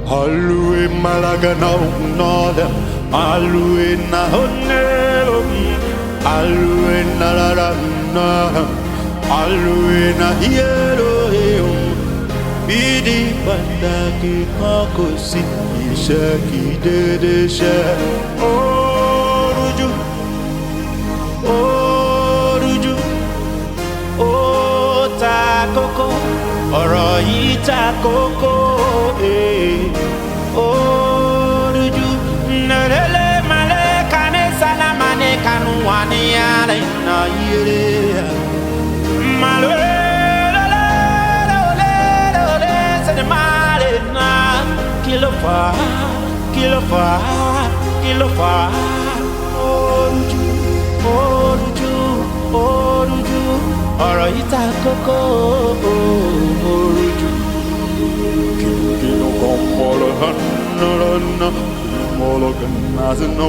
Alue malaga na na alue na honelo alue na la la na alue na hielo ìdí pàtàkì kan kò sí iṣẹ́ kì í dédé ṣe. Ó rújú, ó rújú, ó ta kókó, ọ̀rọ̀ yìí ta kókó. Ó rújú nàlẹ́lẹ́ màlẹ́ kàní sálámà ní kanu wà ní alẹ́ náà yẹrẹ màlẹ́ kí ló fà á, kí ló fà á, kí ló fà á? Ó rújú, ó rújú, ó rújú, ọ̀rọ̀ yìí ta kókó, ó rújú. Kìnnìkìnnì kan mọ̀lọ́ hànàlọ́nà mọ̀lọ́ kànáṣínà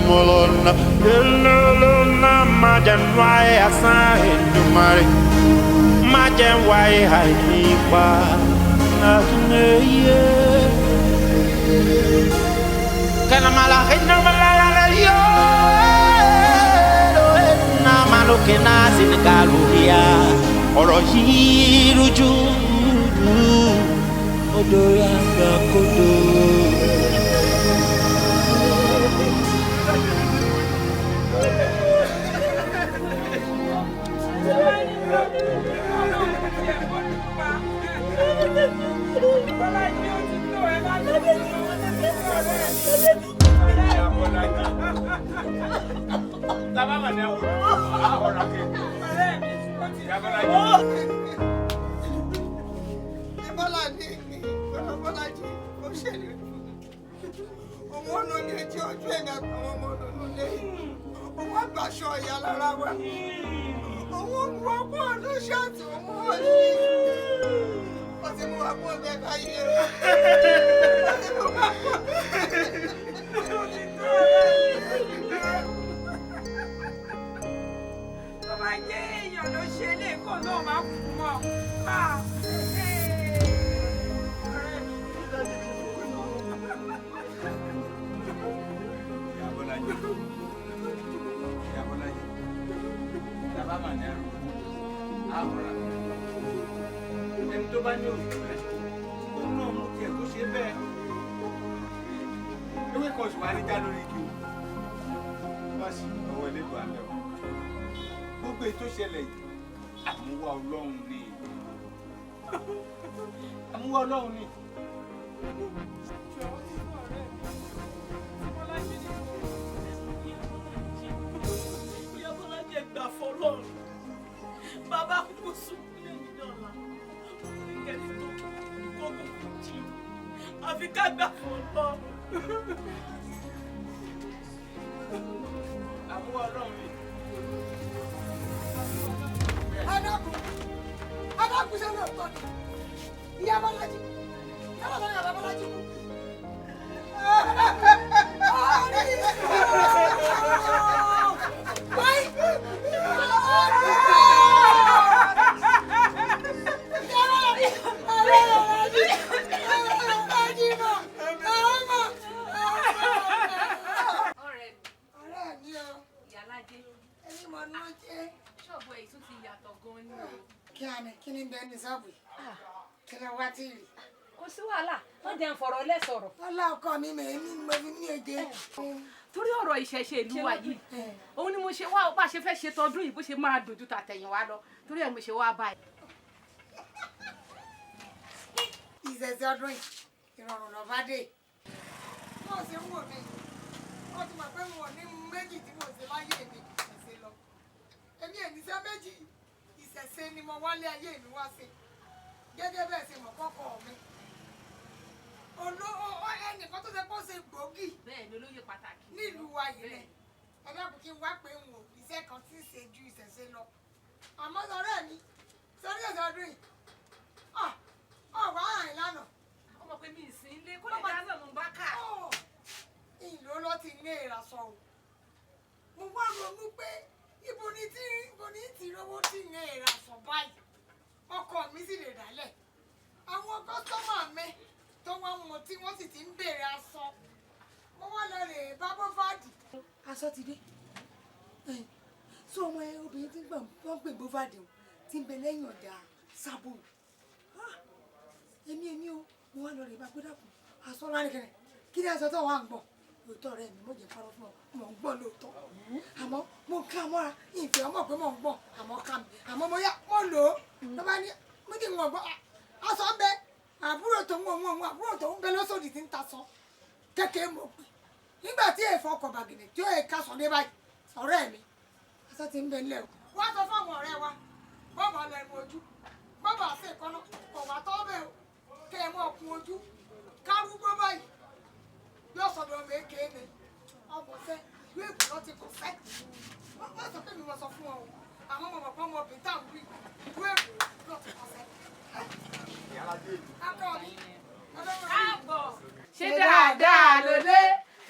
mọ̀lọ́nà ìlọ́lọ́nà má jẹ́ ń wáyé asán Èdùmàrè má jẹ́ ń wáyé àìnípa nàdúnẹ̀yẹ. Kanamala hinamala yo na maloke na sinikaluria ọ̀rọ̀ yìí rújú odò àgbà kodò. Bọ́lájí mi, Bọ́lájí, ó ṣèlérí fún mi. Òun ọ̀nà ní etí ojú ẹ̀mí àtàwọn ọmọ ọ̀nà lẹ́yìn. Òun àgbàṣọ ìyá lára wa. Òun mú ọkọ ọdún ṣáàtì òun wọlé. Ó ti mú wa kó ọbẹ̀ báyìí. Ó ti mú wa kó Tó bá jẹ́ èèyàn ló ṣe lẹ́ẹ̀kan náà máa kú mọ́. Ẹni tó bá ní òṣù rẹ̀ òun náà mú tiẹ̀ kó ṣe bẹ́ẹ̀. Ewé kan oṣù wa ní já lórí igi o. Wọ́n sì ọwọ́ elédùn àmì ọ̀. Gbogbo ètò ìṣẹ̀lẹ̀ yìí àmúwá Ọlọ́run ni. Àmúwá Ọlọ́run ni. Ìyá Bọ́lájí gbà fọlọ́run. Bàbá kúkú sunkún lẹ́yìn dọ̀la. Oníkẹ́ni tó kó kúkú jí. Àfi ká gbà fọlọ́run. Àmúwá Ọlọ́run ni. Adákùn, adákùn ṣe lóòótọ́ ni. Ìyá Bọ́lájí, ìyá Bọ́lájí, bàbá Bọ́lájí kú. Ọ̀rẹ́ mi, Ọ̀rẹ́ mi o, Ìyálájé, èmi mọ̀ ní ó jẹ́. ṣọ́ọ̀bù èyí tún ti yàtọ̀ gan-an ni o. Kí á ní kí ní bẹ́ẹ̀ ní sọ́ọ̀bù yìí? Kí ló wá tí ì rí? Kò sí wàhálà, wọ́n jẹ́ ń fọ̀rọ̀ lẹ́sọ̀rọ̀. Ọlá ọkọ mi mẹ̀ mí ni mo fi ní oje. Torí ọ̀rọ̀ ìṣẹ̀ṣe ìlú wa yìí, òun ni mo ṣe wá bá ṣe fẹ́ ṣe tọdún yìí bó ṣe máa dùn ju tàtẹ̀yìnwá lọ, torí ẹ̀ mo ṣe wá báyìí. Ìṣẹ̀ṣẹ̀ ọdún yìí, ìrọ̀rùn ló bá dé. Wọ́n ṣe ń wò mí, wọ́n ti mọ̀ pé wọn ò ní méjì tí mo ṣe láyé mi ìṣẹ̀ṣe lọ. Èmi ò níṣẹ́ méjì, ìṣẹ̀ṣe ni mo wálé ayé mi wá ṣe. Gẹ́gẹ́ bẹ́ẹ̀ ṣe mọ̀ kọ́kọ́ mi. Ẹnìkan tó ṣe kó ṣe gbòógì Bẹ́ẹ̀ ni olóyè pàtàkì. nílùú wa yìí rẹ̀. Ẹ dákun kí n wá pé n ò iṣẹ́ kan tí ń ṣe ju ìṣẹ̀ṣe lọ. Àmọ́ sọ̀rọ̀ mi, sọ̀rọ̀ ìṣẹ̀ṣẹ̀ ọdún yìí, ọ̀ wá àrìn lánàá. Ó mọ̀ pé mi ì sí ilé, kó lè dáná mo bá kà. Ìlú ló ti ní ìrasọ o. Mo wá ronú pé ibo ni tí ibo ni ti rówó tí ní ìrasọ báyìí. Ọkọ mi sì lè dálẹ̀. Àwọn kọ́sítọ́mà mi Tó wá mọ tí wọ́n sì ti ń béèrè aṣọ. Mo wá lọ rè bá Bófádì. Aṣọ ti dé. Sọ ọmọ ẹ obìnrin tí wọ́n pè Bófádì o ti ń bẹ lẹ́yìn ọ̀dà sábò. Èmi o, mo wá lọ rè bá gbódàpọ̀. Aṣọ lárí kẹrẹ. Kí ni aṣọ tó wà ń gbọ̀? Lóòótọ́ rẹ̀ mi, mo jẹ́ parọ́ fún ọ, mò ń gbọ́ lóòótọ́. Àmọ́ mo ká mọ́ra, ìfẹ́ ọmọ pé mò ń gbọ́, àmọ́ ká mi, àmọ́ mo yá, mo lò ó. Ló bá ní, mo ti ń gbọ́, aṣọ ń bẹ, àbúrò tó ń wọ̀n wọ̀n, àbúrò tó ń bẹ lọ́sọ̀dì tí ń ta sọ. Kékeré mo pè. Nígbà tí èèfọ̀ ọkọ̀ bàgìnì tí ó yẹ ká sọ dé báyìí, ọ̀rẹ́ mi, aṣọ ti ń bẹ nílẹ̀ o. Wá sọ fún àwọn ọ̀rẹ́ wa, bọ́ọ̀bà lọ ẹ̀mú ojú, bọ́ọ̀bà sí ìkọ́nà, kò wá tọ́ bẹ́ẹ̀ o, kẹ́ ẹ mọ́ ọkùn ojú, kárúgbó báyìí yóò sọdọ ọmọ èké ni ọmọ sẹ yóò èkó lọ ti kọ sẹ wọn sọ pé mi wọn sọ fún ọ o àwọn ọmọ bàbá ọmọ obìnrin tá à ń wí yóò èkó lọ ti kọ sẹ. Akọ mi. Káàbọ̀. Ṣé dáadáa ló dé?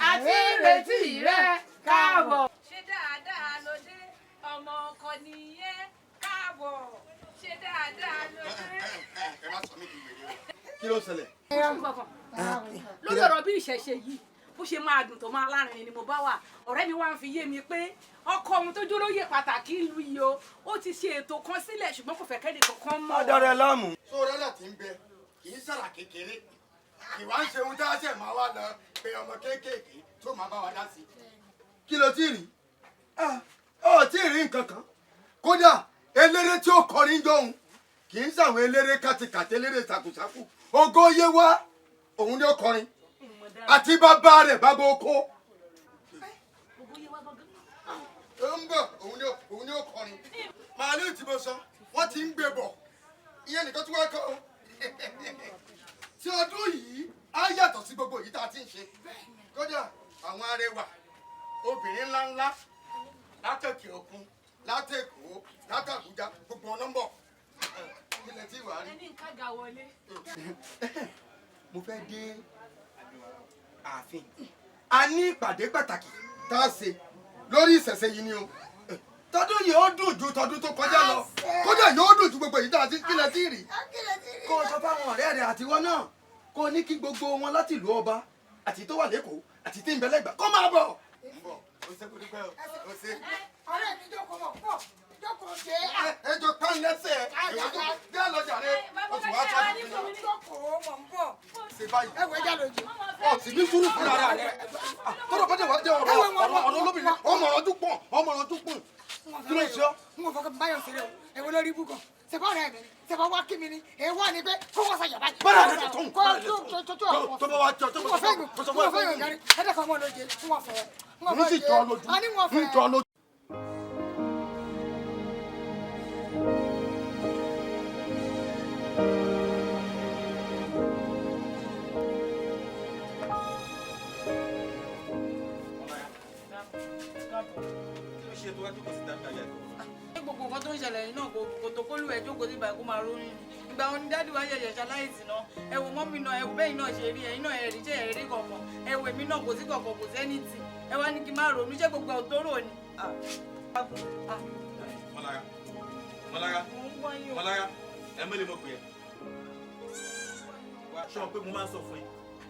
Àti ìrètí rẹ káàbọ̀. Ṣé dáadáa ló dé? Ọmọ ọkọ nìyẹn káàbọ̀. Ṣé dáadáa ló dé? Ẹ má sọ mí di wèrè o. Kí ló ń ṣẹlẹ̀? Lórí ọ̀rọ̀ bí ìṣẹ̀ṣe yìí bó ṣe máa dùn tó máa lárinrin ni mo bá wà. Ọ̀rẹ́ mi wá ń fi yé mi pé ọkọ òun tó jólóyè pàtàkì ìlú yìí o, ó ti ṣe ètò kan sílẹ̀ ṣùgbọ́n kò fẹ́ kẹ́ni kankan mọ̀. Ọ̀dọ̀rẹ̀ láàmú. Sóòrẹ́ là ti ń bẹ, kì í sàrà kékeré. Ìwà ń ṣe ohun tá a ṣẹ̀ máa wá lọ pé ọmọ kéékèèké tó máa bá wa dá sí. Kí ló tí ì rí? Ó tí ì rí nǹkan kan. Kódà eléré tí ó kọrin jọ̀hún kì í ṣàwọn eléré kàtìkàtì eléré ṣàkùṣàkù. Ògo yé wá, òun ni ó kọrin. Àti bàbá rẹ̀ bàbá oko. Ó ń bọ̀, òun ni ó kọrin. Màálù tí mo sọ, wọ́n ti ń gbé bọ̀. Ìyẹn nìkan tí wọ́n kọ́ o. Tí ọdún yìí á yàtọ̀ sí gbogbo èyí tá a ti ń ṣe. Kódà àwọn arẹwà obìnrin ńláńlá látòkè òkun, látèkó, látàbújá, gbogbo wọn ló ń bọ̀. Ilẹ̀ tí wàá rí. Ẹni nǹkan ga wọlé. Mo fẹ́ dé ààfin. A ní ìpàdé pàtàkì tá a ṣe lórí ìṣẹ̀ṣe yìí ni o. Tọdún yìí ó dùn ju tọdún tó kọjá lọ. Kódà yóò dùn ju gbogbo èyí tá a ti kílẹ̀ tí ì rí. Kó o sọ fáwọn ọ̀rẹ́ rẹ̀ àtiwọ́ náà. Kó o ní kí gbogbo wọn láti ìlú ọba àti tó wà lẹ́kọ̀ọ́ àti tí ń bẹ lẹ́gbàá kó máa bọ̀. O ṣe kó dúpẹ́ o. O ṣe. Ọ̀rẹ́ mi jókòó mọ̀ pọ̀, jókòó ṣe é. Ẹ jọ pán lẹ́sẹ̀. Bí a lọ jàre, o sì wá sọ fún mi. Jókòó mọ̀ ń bọ̀. Ṣe báyìí. Ẹ wọ ẹja lójú. Ọ sì ní sùúrù fúnra rẹ̀. Tọ́lọ̀ bá dẹ̀ wá jẹ́ ọ̀rọ̀ ọ̀rọ̀ olóbìnrin. Ọmọ ọ̀rọ̀ dúpọ̀, ọmọ ọ̀rọ̀ dúpọ̀. Kí ló ń ṣe ọ́? N ò fọkàn báyọ̀ ṣeré o, èwo lórí ibùkún. Ṣèbá ọ̀rẹ́ mi ni, ṣèbá wá kí mi ni, èwo ni pé kó wọ́n ṣàyà báyìí. Bọ́lá rẹ̀ tó ń kó tó tó àwọn. Tó bá wá jọ tó N bá ò fẹ́ yùn, tó sọ n fún ò ẹ fẹ́ yùn kárí. Ẹ dẹ́kun ọmọ lóye, n ò fẹ́. N ò N sì fẹ́ jọ lójú. A ní n ò fẹ́. N jọ lójú. Gbogbo nǹkan tó ń ṣẹlẹ̀ yìí náà kò tó kólú ẹ̀ jókòó sí ìbàkú máa ronú ni. Ìgbà wo ni dádì wa ṣẹ̀ṣẹ̀ ṣaláìsí náà? Ẹ wo mọ́mì náà, ẹ wo bẹ́yìn náà ṣe rí, ẹ̀yin náà ẹ rí, ṣé ẹ rí kọ̀ọ̀kan? Ẹ wo èmi náà kò sí kọ̀ọ̀kan, kò sẹ́ni tì. Ẹ wá ní kí n má ronú, ṣé gbogbo ẹ̀ tó rò ni? Mọ́lára, Mọ́lára, Mọ́lára, ẹ mẹ́lẹ̀ mọ̀ pé ẹ. Wá ṣọ́ pé mo máa ń sọ fún ẹ.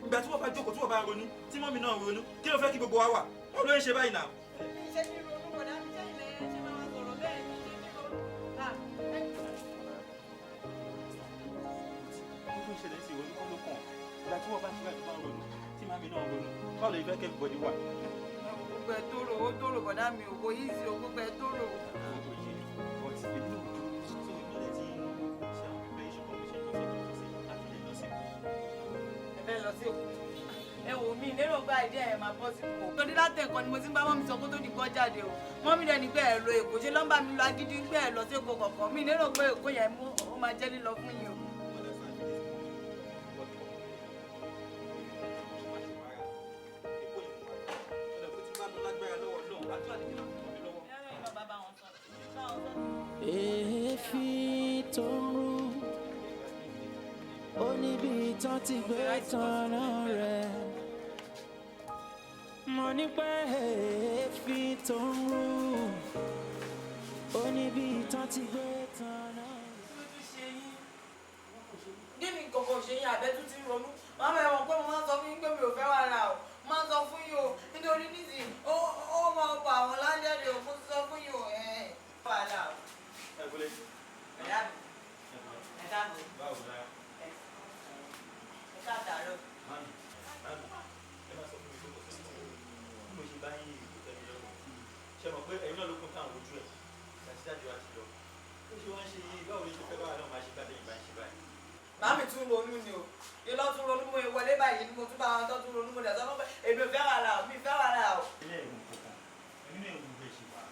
Ìgbà tí wọ́n bá jókòó, tí wọ́n bá ronú, tí mọ́mì náà ronú, kí ló fẹ́ kí gbogbo wa wà? Báwo ló ń ṣe báyìí náà? Ṣé ní ronú bọ̀dá mi, ṣé ilẹ̀ ẹ ṣe máa sọ̀rọ̀ bẹ́ẹ̀ ni, ṣé ní ronú? Ó tún ṣẹlẹ̀ sí ìrònú kọ́ ló kàn. Ìgbà tí wọ́n bá ṣe báyìí tó bá ń ronú, tí màmí náà ronú, báwo ló fẹ́ kí everybody wà? Gbogbo ẹ̀ tó rò, ó tó rò bọ̀dá mi ò kò yí sí o, gbogbo ẹ̀ tó rò. Ẹ fẹ́ lọ sí Èkó. Ẹ wò mí, lérò gba ìdí ẹ̀ máa bọ́ sí Èkó. Torí látẹ̀kọ́ ni mo ti ń bá mọ́mí sọ kó tó di kọ́ jáde o. Mọ́mí rẹ̀ ní pé ẹ̀ lọ Èkó, ṣé lọ́nba mi lọ agídí pé ẹ̀ lọ sí Èkó kọ̀ọ̀kan. Mi lérò pé Èkó yẹn mú ó máa jẹ́ lílọ fún yín o. Èéfín tó ń rú ó níbi tán ti gbé tanná rẹ̀. Mo ní pé èéfín tó ń rú ó níbi tán ti gbé tanná rẹ̀. Kí ni kọ̀kọ̀ ṣe yín àbẹ́ tún ti ń ronú? Màmá ẹ mọ̀ pé mo máa ń sọ fún yín pé mi ò fẹ́ wàhálà o. Mo máa ń sọ fún yín o. Nítorí nísìnyí, ó máa pa àwọn láńdẹ́ẹ̀dì o. Mo ti sọ fún yín o. Ẹ wàhálà o. Ẹ kúlẹ̀. Ẹ̀dá mi. Ẹ káàbọ̀. Báwo la? Ẹ káàtàárọ̀. Mami, mami, ẹ má sọ fún mi pé kò sí ti bí mo ṣe bá yín ìlú tẹ́mi lọ́rùn. Ṣé mọ̀ pé ẹ̀yin náà ló kún táwọn ojú ẹ̀? Àti dájú wa ti lọ. Ó ṣe wá ń ṣe yìí, báwo ló ṣe fẹ́ báwa náà máa ṣe bá tẹ̀yìn bá ń ṣe báyìí? Màmí tún ronú ni o. Ilọ́ tún ronú mo wọlé báyìí ni mo tún bá wọn tó tún ronú mo dẹ̀ sọ fún pé èmi ò fẹ́ wàhálà o, mi ò fẹ́ wàhálà o. Ilé ẹ̀rù kọ̀ọ̀kan, ẹ̀yin náà ẹ̀rù bẹ̀ ṣe wà.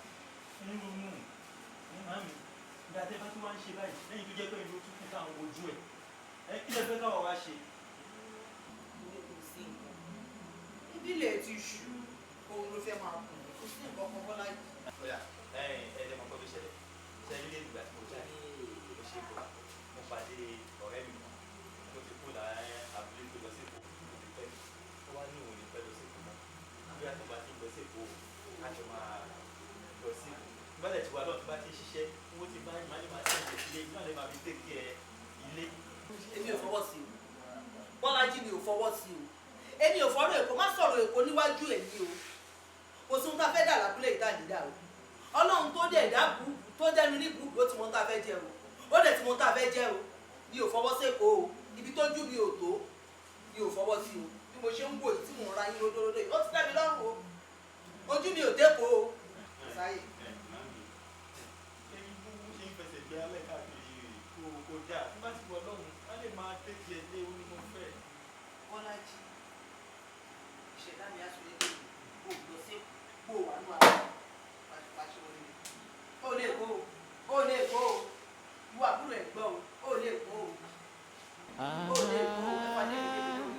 Ń ronú. Ẹ màmí, ìgbà tẹ́ bá tún wá ń ṣe báyìí, lẹ́yìn tó jẹ́ pé ìlú tún kún táwọn ojú ẹ̀. Ẹ kí lẹ fẹ́ káwa wá ṣe? Kò sí nǹkan. Ìbílẹ̀ ti ṣú, òun ló fẹ́ máa kùn. Kò sí nǹkan kan Bọ́lájí. Ọ̀yà, ẹ̀yin ẹ̀ẹ́dẹ̀ mọ̀ kọ́ tó ṣẹlẹ̀. Ṣé ilé ìgbà tí mo jáde, mo ṣe bọ̀, mo pàdé ọ̀rẹ́ mi kan. Mo ti kú láàárín abúlé tó lọ sí Èkó, mo ti pẹ́. Ó wá ní òun ò ní pẹ́ lọ sí Èkó mọ́. Bí a tó bá ti ń lọ sí Èkó, a jọ máa lọ sí Èkó. Bí bá dẹ̀ ti wà lọ́ọ̀ tí bá ti ń ṣiṣẹ́, owó ti bá máa ní máa ṣẹ̀ṣẹ̀ sílé, náà lè máa fi take care ilé. Èmi ò fọwọ́ sí o. Bọ́lájí mi ò fọwọ́ sí o. Èmi ò fọ́rọ̀ Èkó, má sọ̀rọ̀ Èkó níwájú èmi o. Kò sí ohun tá a fẹ́ dà lábúlé ìtàgídà o. Ọlọ́run tó dẹ̀ dá búburú tó dẹnu ní búburú ó ti mọ ohun tá a fẹ́ jẹ o. Ó dẹ̀ ti mọ ohun tá a fẹ́ jẹ o. Mi ò fọwọ́ sí Èkó o. Ibi tó jú mi ò tó. Mi ò fọwọ́ sí o. Bí mo ṣe ń wò yìí tí mò ń ra yín lódóródó yìí, ó ti tẹ́ mi lọ́rùn o. Ojú mi ò dépò o. Sáyé. Ẹni búburú ṣe ń fẹsẹ̀ gbé alẹ́ káàkiri kó dáa. Tí bá ti wọ lọ́hùn, á lè máa take care ilé ó ní mo fẹ́. Bọ́lájí, ìṣẹ̀dá mi á sọ yé débi, kó o lọ sí Èkó, kó o wà nù àwọn pàṣẹ orí mi. Ó lè kó o, ó lè kó o, ìwọ àbúrò ẹ̀ gbọ́ o, ó lè kó o, ó lè kó o, ẹ̀fà dé mi débi lórí.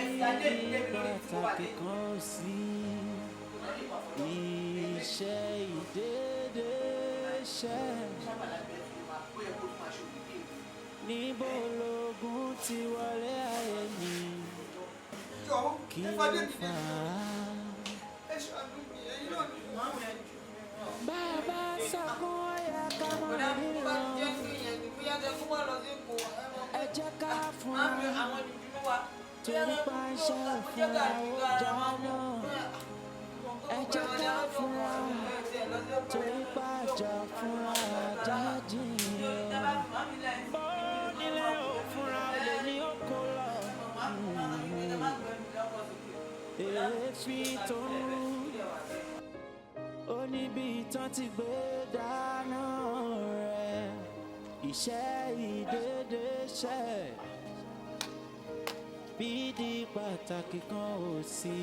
Ẹ̀fì adé mi débi lórí tí mo wà Pàtàkì dé. kan sí iṣẹ́ ìdédé ṣẹ́. Níbo logun ti wọlé ayé mi? Jọ Kí ẹ ló fàdé mi fà débi á? ẹ ṣàánú mi, ẹ̀yin náà ni mo wò. Bàbá sọkún ọ̀yà ká mọ̀ Bọ̀dá mi bá ti jẹ́ ríran. kí ìyẹn ni bóyá jẹ́ kó má lọ sí Èkó. Ẹ mọ̀ pé Ẹ jẹ́ ká fúnra màmí àwọn jùjú wa. torí pa iṣẹ́ òfúnra ó dáná. Ẹ jẹ́ ká fúnra torí pa àjọ fúnra jájìnrìn. Bó nílé òfúnra olè ní oko lọ. Èéfín tó ń rú ó níbi tán ti gbé dáná rẹ̀. Iṣẹ́ ìdédé ṣẹ́ bídí pàtàkì kan ò sí,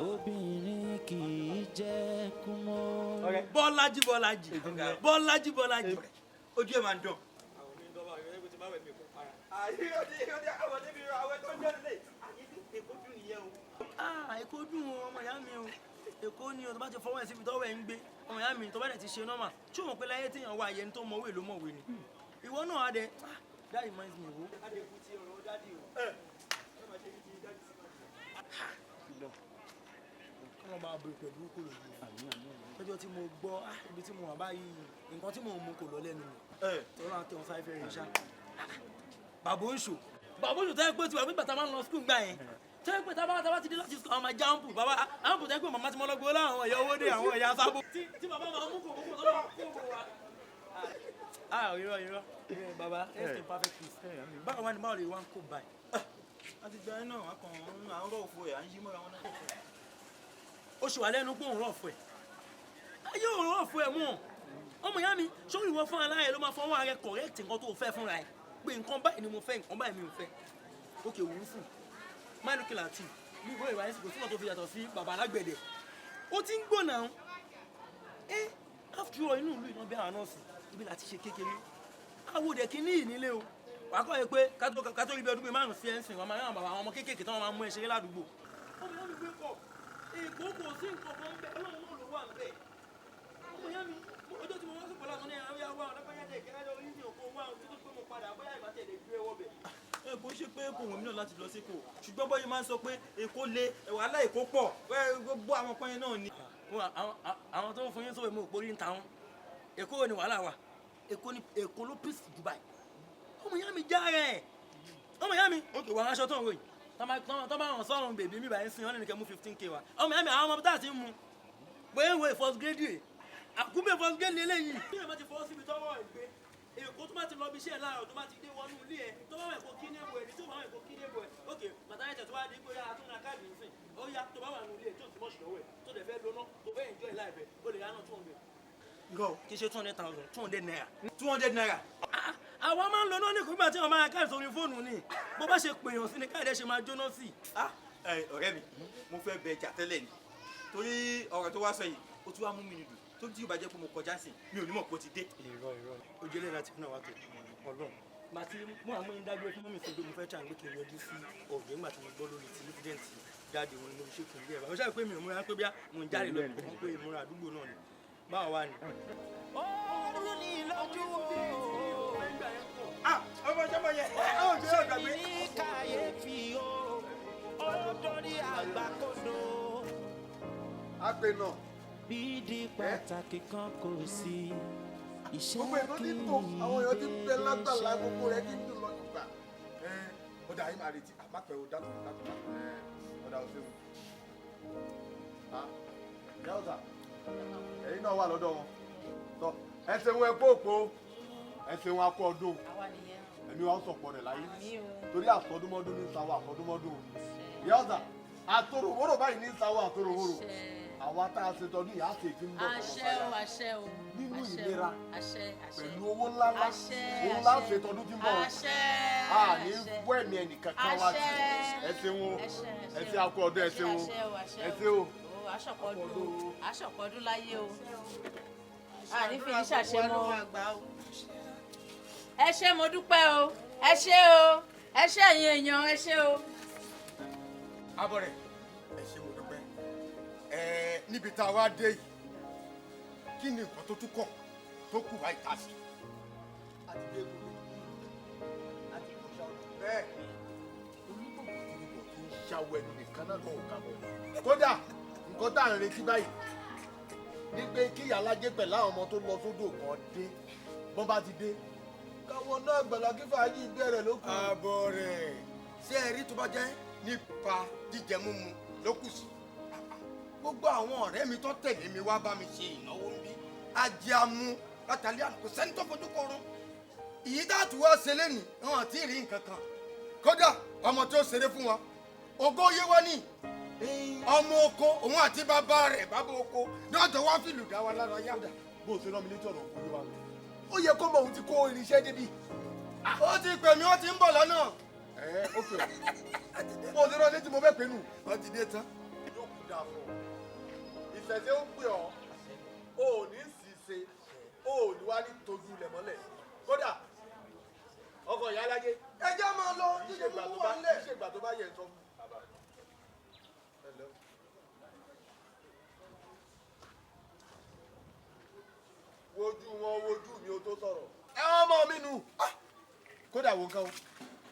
obìnrin kì í jẹ́ kúmọ́. Bọ́lájí Bọ́lájí Bọ́lájí Bọ́lájí Ojú ẹ̀ máa ń dán. Ah, Èkó dùn o, ọmọ ìyá mi o. Èkó ni o, tó bá ti fọwọ́ ẹ̀ síbi tọ́wọ́ ẹ̀ ń gbé. Ọmọ ìyá mi, tó bá dẹ̀ ti ṣe nọ́mà. Ṣé o mọ̀ pé láyé téèyàn wá ayé ẹni tó mọ̀wé ló mọ̀wé ni? Ìwọ náà á dẹ, ah, that reminds me wo. Kọ́lọ́ bá bèrè pẹ̀lú kò lòdì. Lọ́jọ́ tí mo gbọ́, ah, ibi tí mo wà báyìí, nǹkan tí mò ń mu kò lọ lẹ́nu mi. Tọ́lá tẹ̀ wọ́n sáré fẹ́ rìn ṣá. Bàbá oṣù. Bàbá oṣù tẹ́ pé tí bàbá ìgbà tá a máa ń lọ school gbà yẹn. Tẹ́ pé tá a bá ti dé láti school, àwọn máa jáǹpù. Bàbá àǹpù tẹ́ pé màmá ti mọ́ lọ́gbọ́ láwọn ẹ̀yà owó dé àwọn ẹ̀yà sábò. Tí bàbá máa mú kòkòkò tó máa kó bò wá. Ah, irọ́ irọ́. Bàbá, rest in perfect peace. Báwo wá ni báwo lè wá ń kó báyìí? Àti gba iná, a kàn ń à ń rọ̀ òfo ẹ̀, à ń yí mọ́ra wọn náà. Oṣù wà lẹ́nu pé òun rọ̀ fún ẹ̀. Ayé òun rọ̀ fún ẹ̀ mọ́. Ọmọ ìyá mi, ṣé ìwọ fún aláyẹ̀ ló máa fọwọ́ ara ẹ correct nǹkan tó o fẹ́ fúnra ẹ̀? Pé nǹkan báyìí ni mo fẹ́, nǹkan báyìí mi ò fẹ́. Ókè wò ó sùn. Má lókè láti. Bí ìwé ìwà ẹ̀sìn kò sí nǹkan tó fi yàtọ̀ sí bàbá alágbẹ̀dẹ. Ó ti ń gbò náà. Ẹ after all, inú ìlú ìná bí àwọn nọ́ọ̀sì, ibi láti ṣe kékeré. Àwòdẹ̀ dẹ̀ kí ní ìnílé o. Wàá kọ́ ẹ pé kátó rí bí ọdún bíi márùn-ún sí ẹ̀ ń sìn, wọ́n máa ń rán àwọn ọmọ kéékèèké tí wọ́n máa mú ẹ ṣeré ládùúgbò. Ọmọ ìyá mi gbé kọ̀. Èkó kò sí nǹkan kan bẹ́ẹ̀, Ọlọ́run náà ló wà ń bẹ̀. Ọmọ ìyá mi, ọjọ́ tí mo wá sí pọ̀lá kan ní ẹ̀rọ yá wá ọ̀dọ́ bóyá dẹ̀ kẹ́rẹ́ orí ní òkú wá ohun tó tó pé mo padà bóyá ìbá tẹ̀lé gbé ẹwọ́ bẹ̀. Ẹ kò ṣe pé kò wùn mí náà láti lọ sí Èkó, ṣùgbọ́n bọ́yìí máa ń sọ pé Èkó le, wàhálà Èkó pọ̀, gbogbo àwọn kan yẹn náà ni. Àwọn tó ń fún yín sówe mo ò porí ń ta wọn. Èkó ni wàhálà wà. Èkó ni Èkó ló pèsè Dubai. Ọmọ ìyá mi já rẹ̀. Ọmọ ìyá mi, òkè wà aṣọ tó ń ròyìn. Tọ́ bá wọn sọ̀rọ̀ bèbí mi báyìí ń sin wọn nìkan mú 15K wa. Ọmọ ẹ̀mí àwọn ọmọ tá a ti ń mu. Bóyá ìwé first grade rè. Àkúbẹ̀ first grade lélẹ́yìí. Bí ẹ̀ bá ti fọwọ́ síbi tọ́wọ́ ẹ̀ gbé, èkó tó bá ti lọ bí iṣẹ́ láàárọ̀ tó bá ti dé wọnú ilé ẹ̀ tó bá wà èkó kí ní èbò ẹ̀ ní tó bá wà èkó kí ní èbò ẹ̀. Ok, bàtà ẹ̀jẹ̀ tó wá di pé a tún ra káàdì nsìn. Ó yá tó bá wà nínú ilé ẹ̀ tó ti mọ̀ṣù lọ́wọ́ ẹ̀ tó dẹ̀ fẹ́ lóná tó fẹ́ enjoy life ẹ̀ ó lè yá náà 200. Kì í ṣe 200,000, 200 naira. 200 naira. Àwa máa ń lo náà ní kúgbà tí wọn máa káàdì sórí fóònù ni bó bá ṣe pèèyàn sí ni káàdì ẹ ṣe máa jóná sí. Ọ̀rẹ́ mi, mo fẹ́ bẹ ẹja tẹ́lẹ̀ ni torí ọ̀rọ̀ tó wá sọ yìí ó tún wá mú mi nìdùn tó tí yóò bá jẹ́ pé mo kọjá sí mi ò ní mọ̀ pé ó ti dé. Irọ́ irọ́, ojú ẹlẹ́dàá ti náà wá tó ọlọ́run màá ti mú àwọn ẹni dágbére fún mọ́mí sí pé mo fẹ́ tà ń gbé kí n yọjú sí ọ̀gbẹ́ nígbà tí mo gbọ́ lórí ti incident jáde wọn ni mo fi ṣe kùn bí ẹ̀ bá mo ṣàlùpé pé mi ò múra pé bí mo ń jáde lọ mo pé ìmúra àdúgbò náà ni báwo wá ni. Oru ni lójú o. Ọmọ ìjọba yẹn ẹ ò ṣe é gbàgbé. Ní kàyéfì o, ó dórí àgbàkodo. Àpè náà. Bídí pàtàkì kan kò sí. Iṣẹ́ Gbogbo ètò ti ń tò, àwọn èèyàn ti ń bẹ lágbàlá, gbogbo rẹ̀ ti ń dùn lọ nígbà. Ó dà yín máa retí, àmàpẹ̀ ò dátùn dátùn. Ó dà ó ṣeun. Ìyá ọ̀sà, ẹ̀yin náà wà lọ́dọ̀ wọn. Tọ́ ẹ ṣeun, ẹ kó òpó, ẹ ṣeun, akọ ọdún. Ẹ̀mí wa ń sọ̀pọ̀ rẹ̀ láyé. Torí àsọdúnmọ́dún ní sáwọ́ àsọdúnmọ́dún. Ìyá ọ̀sà, àtòròwórò báyìí ní sáwọ́ àtòròwórò. Àwa tá a ṣe tọdún yìí á ṣe kí n bọ̀ fọwọ́ Àṣẹ sáyà. o, àṣẹ o. Nínú Àṣẹ o, ìlera àṣẹ, àṣẹ. pẹ̀lú owó ńláńlá, Àṣẹ, òun lá àṣẹ. ṣe tọdún tí ń bọ̀. Àṣẹ, A ní àṣẹ. wọ́ ẹ̀mí ẹnìkankan wá sí. Àṣẹ. Ẹ ṣeun o, Àṣẹ, ẹ ṣe akọ ọdún, ẹ ṣeun o, àṣẹ o, àṣẹ ẹ ṣe o. O, aṣọ̀pọ̀dún o, aṣọ̀pọ̀dún láyé o. A ní fi yín ṣàṣẹ mọ́ o. Ẹ ṣé, mo dúpẹ́ o, ẹ ṣé o, ẹ ṣé ẹ̀yin èèyàn, ẹ ṣé o. Abọ́ rẹ̀, ẹ ṣé mo dúpẹ́. Ẹ níbi tá a wá dé yìí, kí ni nǹkan tó tún kọ̀ tó kù báyìí tá a ṣe? Àti dé gbogbo àti kò ṣàwọ̀ bẹ́ẹ̀ onígbògbò tí mo tó ń ṣàwọ̀ ẹnu nìkan náà lọ́wọ́ ká bọ̀. Kódà nǹkan tá à ń retí báyìí ní pé kí ìyálájé pẹ̀lú àwọn ọmọ tó lọ sódò kan dé, bọ́n bá ti dé káwọn náà gbàlá kí fàájì bẹ̀rẹ̀ ló kù. Àbọ̀ rẹ̀, ṣé ẹ rí tó bá jẹ́ nípa jíjẹ múmu ló kù sí. Gbogbo àwọn ọ̀rẹ́ mi tó tẹ̀lé mi wá bá mi ṣe ìnáwó ń bí ajé amú látàlí àná, kò sẹ́ni tó fojú korun. Ìyí dáàtú wá ṣe lẹ́nìí, wọn àti rí nǹkan kan. Kódà ọmọ tó ṣeré fún wọn, ògo yé wá ní ọmọ oko òun àti bàbá rẹ̀ bàbá oko lọ́jọ́ wá fìlù dá wa lára yá. Bó o ṣe rán mi létí ọ̀rọ̀ ògo yé wa, ó yẹ kó mọ òun ti kó irinṣẹ́ débi. Ó ti pè mí, ó ti ń bọ̀ lọ́nà. Ẹ ó pè ọ́, bó o ṣe rán létí mo fẹ́ pè nù. Ó ti dé tán. Yóò kú dáa fún ọ, ìṣẹ̀ṣẹ̀ ó pè ọ́, o ò ní sì ṣe, o ò ní wá ní tójú ilẹ̀ mọ́lẹ̀. Kódà ọkọ ìyá alájẹ. Ẹ jẹ́ máa lọ jíjẹ mú wà nílẹ̀. Ṣé ìgbà tó bá yẹ sọ fún. Wojú wọn, wojú mi o tó sọ̀rọ̀. Ẹ ọmọ mi nù. Kódà wo nǹkan o,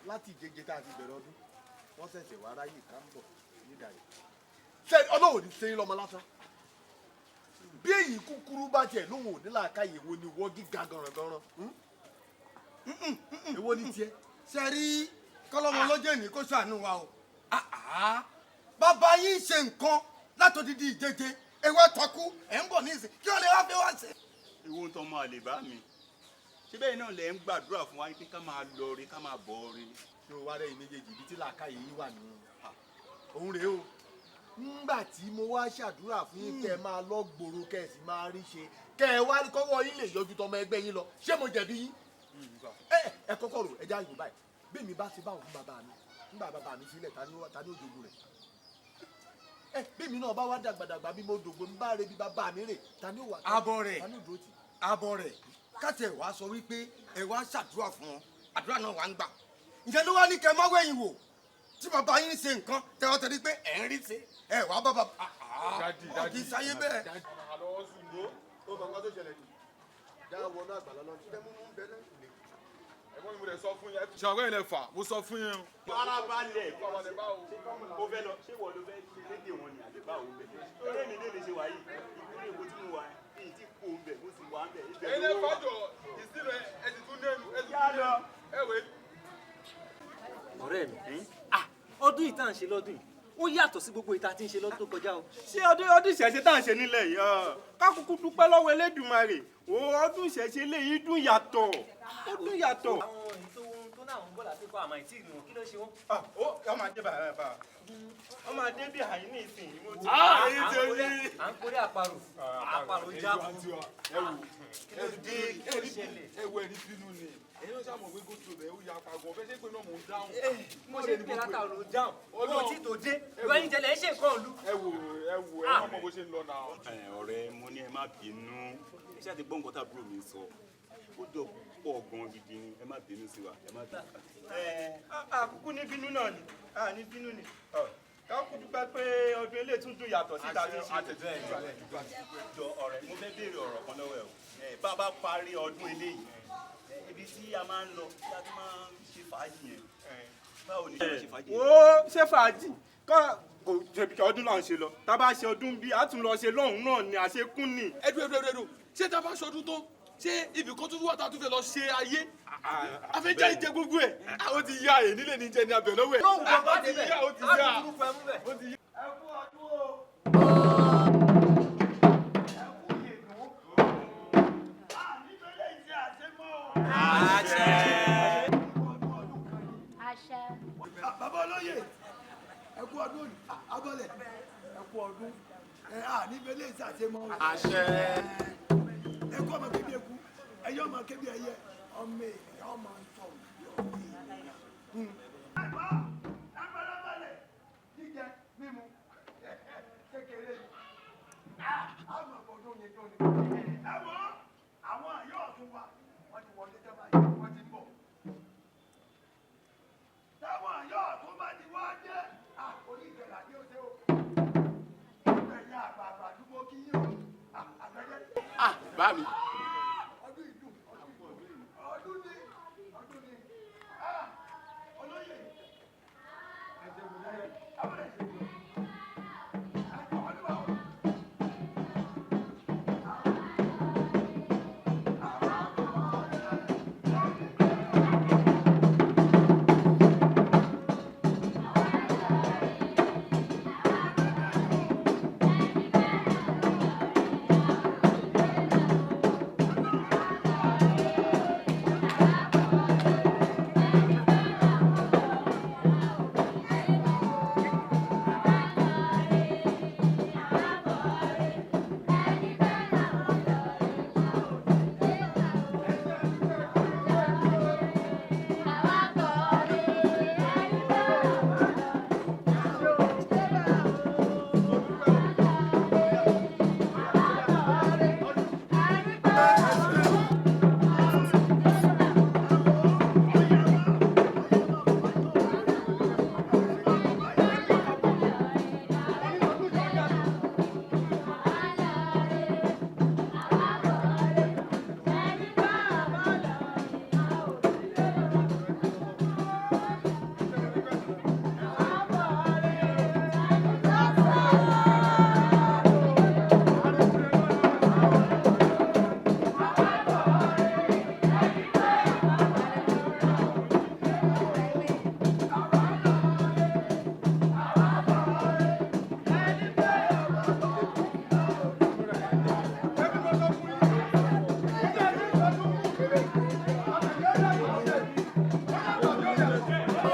láti ìjẹjẹ tá a ti bẹ̀rẹ̀ ọdún, wọ́n ṣẹ̀ṣẹ̀ wá ráyè ká ń bọ̀ nídàá yìí. Ṣé ọlọ́run ní sẹ́yìn lọ́mọ lásán? Bí èyí kúkúrú bá tiẹ̀ lóhùn ò ní làákàyè, wo ni wọ́n gíga gànràngànràn? Èwo ni tiẹ̀? Ṣe rí kọ́lọ́mọ lọ́jọ́ ìní kó ṣàánú wa o. Bàbá yín ṣe nǹkan látòdìdí ìjẹjẹ, ewé takú ẹ̀ ń bọ̀ ní ìsìn kí wọ́n lè wá fẹ́ wá ṣe. Ìwọ ń tọmọ àlè bá mi ṣé bẹ́ẹ̀ náà lẹ̀ ń gbàdúrà fún wa pé ká máa lọ rí ká máa bọ̀ rí. Ṣé o wá rẹ̀ yìí méjèèjì ibi tí làákàyè yín wà nù? Òun rèé o, ńgbà tí mo wá ṣàdúrà fún yín kẹ́ ẹ máa lọ gbòòrò, kẹ́ ẹ sì máa rí ṣe, kẹ́ ẹ wá kọ́wọ́ yín lè yọjú tọmọ ẹgbẹ́ yín lọ, ṣé mo jẹ̀bi yín? Ẹ ẹ kọ́kọ́ rò, ẹ já yòó báyìí. Bí mi bá ṣe báwọn fún bàbá mi nígbà bàbá mi sílẹ̀, ta ni òjòògùn rẹ̀? Ẹ bí mi náà bá wá dàgbàdàgbà, bí mo dògbò ń bá re bí bàbá mi rè, ta ni ó wà? Abọ́ rẹ̀, ta ni ó dúró tì? Abọ́ rẹ̀, káṣẹ̀ wá sọ wípé ẹ wá ṣàdúrà fún wọn, àdúrà náà wà ń gbà. Ǹjẹ́ ló wá ní kẹ́ má wẹ̀yìn wò tí bàbá yín ṣe nǹkan tẹ́wọ́ tẹ́lẹ̀ pé ẹ̀ ń rí ṣe ẹ wá bàbá Dádì, kì í sáyé bẹ́ẹ̀. Àlọ́ sùn ló. Ó mọ nǹkan tó ṣẹlẹ̀ jù. Já wọnú àgbàlá lọ. Ṣé mú mú bẹ́ẹ̀ lẹ́yìn lè? Ẹ̀gbọ́n mi, mo dẹ̀ sọ fún yín. Ṣàwọ́ ẹ̀ lẹ fà, mo sọ fún yín o. Farabalẹ̀, o fẹ́ lọ ṣé wọ́n ló fẹ́ ṣe lédè wọn ni àbí báwo bẹ̀? Torí èmi lè ṣe wáyé, ìpínlẹ̀ Èkó tí mo wà ní ìtì kó ń bẹ̀, mo sì wà ń bẹ̀. Ẹ̀yin lẹ fàjọ ìsìnà ẹ sì tún nẹ́nu ẹ sì tún nẹ́nu. Ẹ wé. Ọ̀rẹ́ mi, Ọdún yìí tá à ń ṣe lọ́dún yìí ó yàtọ̀ sí gbogbo ìta tí ń ṣe lọ́dún tó kọjá o. Ṣé ọdún ìṣẹ̀ṣe tá à ń ṣe nílẹ̀ yìí, ká kúkú dúpẹ́ lọ́wọ́ Elédùmarè. Wo ọdún ìṣẹ̀ṣe léyìí dùn yàtọ̀, ó dùn yàtọ̀. Àwọn èyí tó náà ń bọ̀ lásìkò àmọ́ ìtì ìrìn wọn, kí ló ṣe wọ́n? Ó ọmọ adé bàbá bàbá ọmọ adé bí àyín ní ìsìn mo ti. À ń kórè àparò, àparò jábọ̀. Ẹ wò, kí ló ṣẹlẹ̀? Ẹ wo, ẹni bínú ni ẹ̀yin náà ṣàmọ̀ pé gótò rẹ̀ ó ya apagọ̀ fẹ́ ṣé pé náà mò ń dáhùn. Mo ṣe ń pè látàrò dáhùn, mo ti tó dé, ìwé yín jẹlẹ̀ ẹ ṣe nǹkan òlu. Ẹ wò, ẹ wò, ẹ má mọ bó ṣe ń lọ náà. Ọ̀rẹ́, mo ní ẹ má bínú, ẹ ṣáà ti gbọ́ nǹkan táàbúrò mi sọ, ó jọ pọ̀ gan gidi ni, ẹ má bínú sí wa, ẹ má bínú. Àkúkú ní bínú náà ni, a ní bínú ni, ká kú dúpẹ́ pé ọdún eléyìí tún dùn yàtọ̀ síta tí ń ṣe. Jọ ọ̀rẹ́, mo fẹ́ béèrè ọ̀rọ̀ kan lọ́wọ́ ẹ o. Bá a bá parí ọdún eléyìí, ibi tí a máa ń lọ tí a ti máa ń ṣe fàájì yẹn, báwo ni ṣe máa ṣe fàájì yẹn? Wo, ṣé fàájì kọ́ kò ṣe ọdún náà ṣe lọ, tá a bá ṣe ọdún bí a tún lọ ṣe lọ́hùn náà ni àṣekún ni. Ẹdùn ẹdùn ẹdùn, ṣé tá a bá ṣọdún tán, ṣé ibì kan tó wà tá a tún fẹ́ lọ ṣe ayé afẹ́jẹ́ ìjẹ gbogbo ẹ̀? Àwọn ti ya ẹ̀ nílé ní jẹ ní abẹ lọ́wọ́ ẹ̀. Lóhùn bàbá Ó ti débẹ̀ yá, ó ti yá. Á kúrú pẹ́ mú bẹ̀. Ó ti yá. Ẹ kú ọdún o. Ẹ kú yèdùn. Nítorí èyí tí a ṣe mọ́ o. Àṣẹ. Àṣẹ. Bàbá olóyè, ẹ kú ọdún òní. Abọ́lẹ̀, ẹ kú ọdún. Ẹ à níbi eléyìí tí a ṣe mọ́ o. Àṣẹ. Ẹ kú ọmọ kébi eku, ẹyẹ ọmọ kébi ẹyẹ, ọmọ ènìyàn ọmọ ntọ́ ọmọ ènìyàn. Ẹ farabalẹ̀, jíjẹ mímu kékeré ni àwọn ọdún yẹn tó ní. Ẹ wọ àwọn àyọ̀ ọ̀tún wa, wọ́n ti wọlé tẹ́ báyìí, wọ́n ti ń bọ̀. Táwọn àyọ̀ ọ̀tún bá ti wá dé, àkórí ìjẹ̀lá ní oṣù o. Ẹ̀yin àgbààgbà àdúgbò kí yín o. Àgbẹ̀dẹ. Bá mi. Ọdún ìlú, ọdún ni, ọdún ni. Olóyè, ẹ̀jẹ̀ wò láyé, abúlé.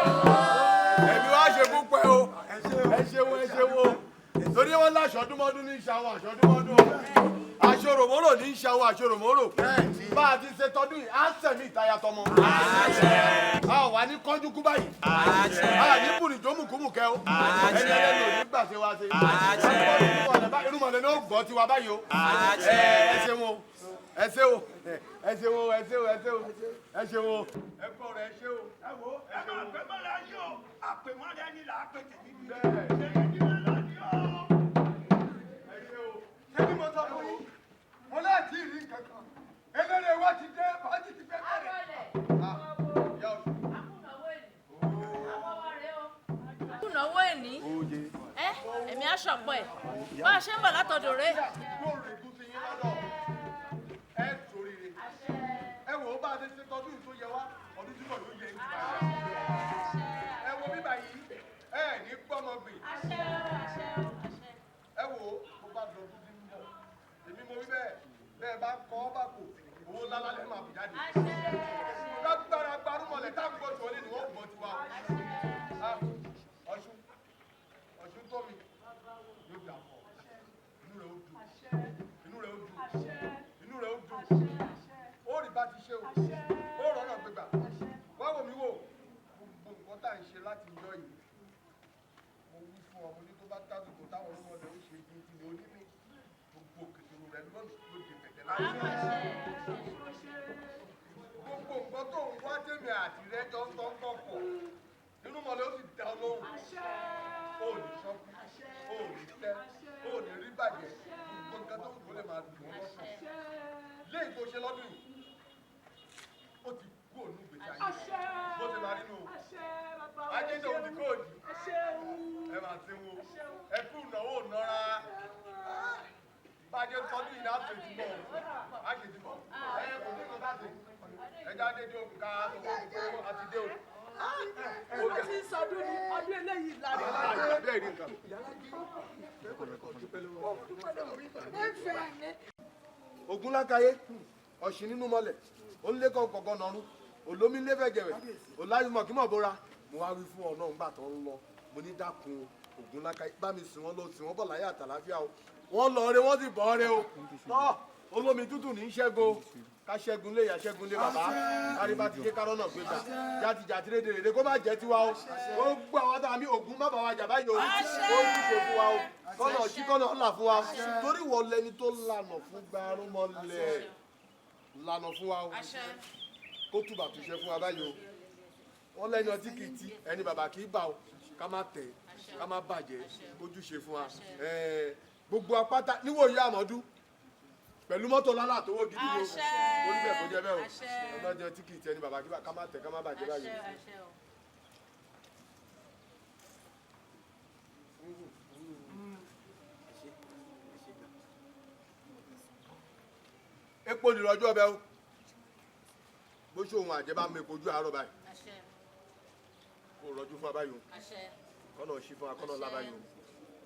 Ẹ̀mí wá ṣe púpẹ́ o, ẹ ṣeun, ẹ ṣeun o, torí wọn láṣọdúnmọ́dún ní ìṣàwọ̀ àṣọdúnmọ́dún o, àṣòròmórò ní ìṣàwọ̀ àṣòròmórò. Bá a ti ṣe tọdún yìí, á sẹ̀mí ìtayà tọmọ, a ò wá ní kánjú kú báyìí, a ní bùrìjó mùkúmùkẹ́ o, ẹni ẹlẹ́nu ò ní gbà ṣe wá ṣe irúmọlẹ̀ náà gbọ́ tiwa báyìí o. Ẹ ṣeun o, ẹ ṣe o, ẹ ṣeun o, ẹ ṣe o, ẹ ṣe o, ẹ ṣeun o, ẹ kọ́ rẹ̀, ẹ ṣe o. Ẹ wo, ẹ máa pẹ́ mọ́ra yín o, àpèmọ́ra ẹni là á pè tèmi. Ṣé bí mo sọ fún yín, mo láti rí nǹkan kan, eléré wa ti dé, fàájì ti fẹ́ bẹ̀rẹ̀. Kùnàwó ẹ̀ní ẹ, èmi aṣọ̀pọ̀ ẹ̀ bá a ṣe ń bọ̀ látọ̀dọ̀ rẹ̀. Yóò rè gún sí yín lọ́dọ̀, ẹ sóríire. Ẹ wò ó, bá a ṣe ṣe tọdún yìí tó yẹ wá, ọdún tí kò yóò yẹ yín. Ẹ wo bíbà yìí. Ẹ ní gbọ́mọ gbìn. Ẹ wo bó bá dọdún tí ń bọ̀. Èmi mo wí bẹ́ẹ̀ bẹ́ẹ̀ bá kọ́ ọ́ bá kò owó ńlá lálẹ́ máa bù jáde. Lágbára gbarúmọlẹ̀ tá à ń gbọ́ tiwọn lé ni wọ́n gbọ́ tiwa o. Ọ̀ṣun Ọ̀ṣun tó mi yóò dà fún ọ. Inú rẹ̀ ó dùn. Inú rẹ̀ ó dùn. Inú rẹ̀ ó dùn. Ó rí bá ti ṣe o. Ó rọ́nà gbégbà. Wá wò mí wò. Gbogbo nǹkan tá à ń ṣe láti yọ yìí. Mo wí fún ọ, mo ní tó bá tásìkò táwọn olúmọlẹ̀ ó ṣe ju ti ní onímì. Gbogbo kìtìrù rẹ̀ lónìí ló di pẹ̀tẹ́ láyé. Gbogbo nǹkan tó ń wá tèmi àti rẹ jọ ń tọ́ ń kọ̀ pọ̀. Inú mọ̀lẹ́ ó sì dá ọ lóhùn. O ò ní sọ́kù, o ò ní tẹ́, o ò ní rí bàjẹ́. Gbogbo nǹkan tó ń kó lè máa dùn ọ́ lọ́kàn. Léyìí tó ṣe lọ́dún yìí, ó ti kú òun ìgbésí ayé. Bó ti máa rí nù o. Ajé tó ti kóòdì. Ẹ máa ti wo. Ẹ kú ìnáwó ìnára. Bá a ṣe ń tọ́jú yìí láti ṣe ti bọ̀. Á ṣe ti bọ̀. Ẹ kò ní nǹkan láti. Ẹ jáde dé òkú ká sọ fún òkú àti dé o. A ti ń sọdún ní ọdún eléyìí lára. Bẹ́ẹ̀ ni nǹkan. Ogunlákayé ọ̀sìn nínú mọ́lẹ̀ ó ń lékọ̀ kọ̀ọ̀kan nọ̀rún olómi ń léfẹ̀ jẹ̀wẹ̀ ọláyùmọ̀ kí mọ̀ bóra mo wá wí fún ọ náà ńgbà tó ń lọ mo ní dákun Ògúnlákayé bá mi sìn wọ́n lọ sìn wọ́n bọ̀ láyé àtàláfíà o wọ́n lọ re wọ́n sì bọ̀ re o tọ́ olómi tútù ní í ṣẹ́gun ká ṣẹ́gun lé ìyá ṣẹ́gun lé bàbá kárí bá ti dé kárọ́ náà gbé gbà jáde jáde rédè rédè kó má jẹ́ tiwa o gbogbo àwọn tá a mi Ògún má bà wá jà báyìí o ó ń ṣe fún wa o kọ́nà sí kọ́nà ọ̀là fún wa torí wọ́n lẹni tó lànà fún gbarúmọlẹ̀ lànà fún wa o kó túbà túnṣe fún wa báyìí o wọ́n lẹ́ni ọtí kì í ti ẹni bàbá kì í bà o ká má tẹ̀ ká má bàjẹ́ kójúṣe fún wa gbogbo apáta níwòye àmọ́dún pẹ̀lú mọ́tò lálá àtọwọ́ gidi ni o orí bẹ́ẹ̀ kó jẹ́ bẹ́ẹ̀ o ọlọ́jọ́ tí kì í tẹ ní bàbá ká má tẹ̀ ká má bàjẹ́ báyìí. Epo nìrọ̀jú ọbẹ̀ o bó ṣe òun àjẹbá mi kojú àárọ̀ báyìí kó rọjú fún wa báyìí o kọ́nà ṣí fún wa kọ́nà lá báyìí o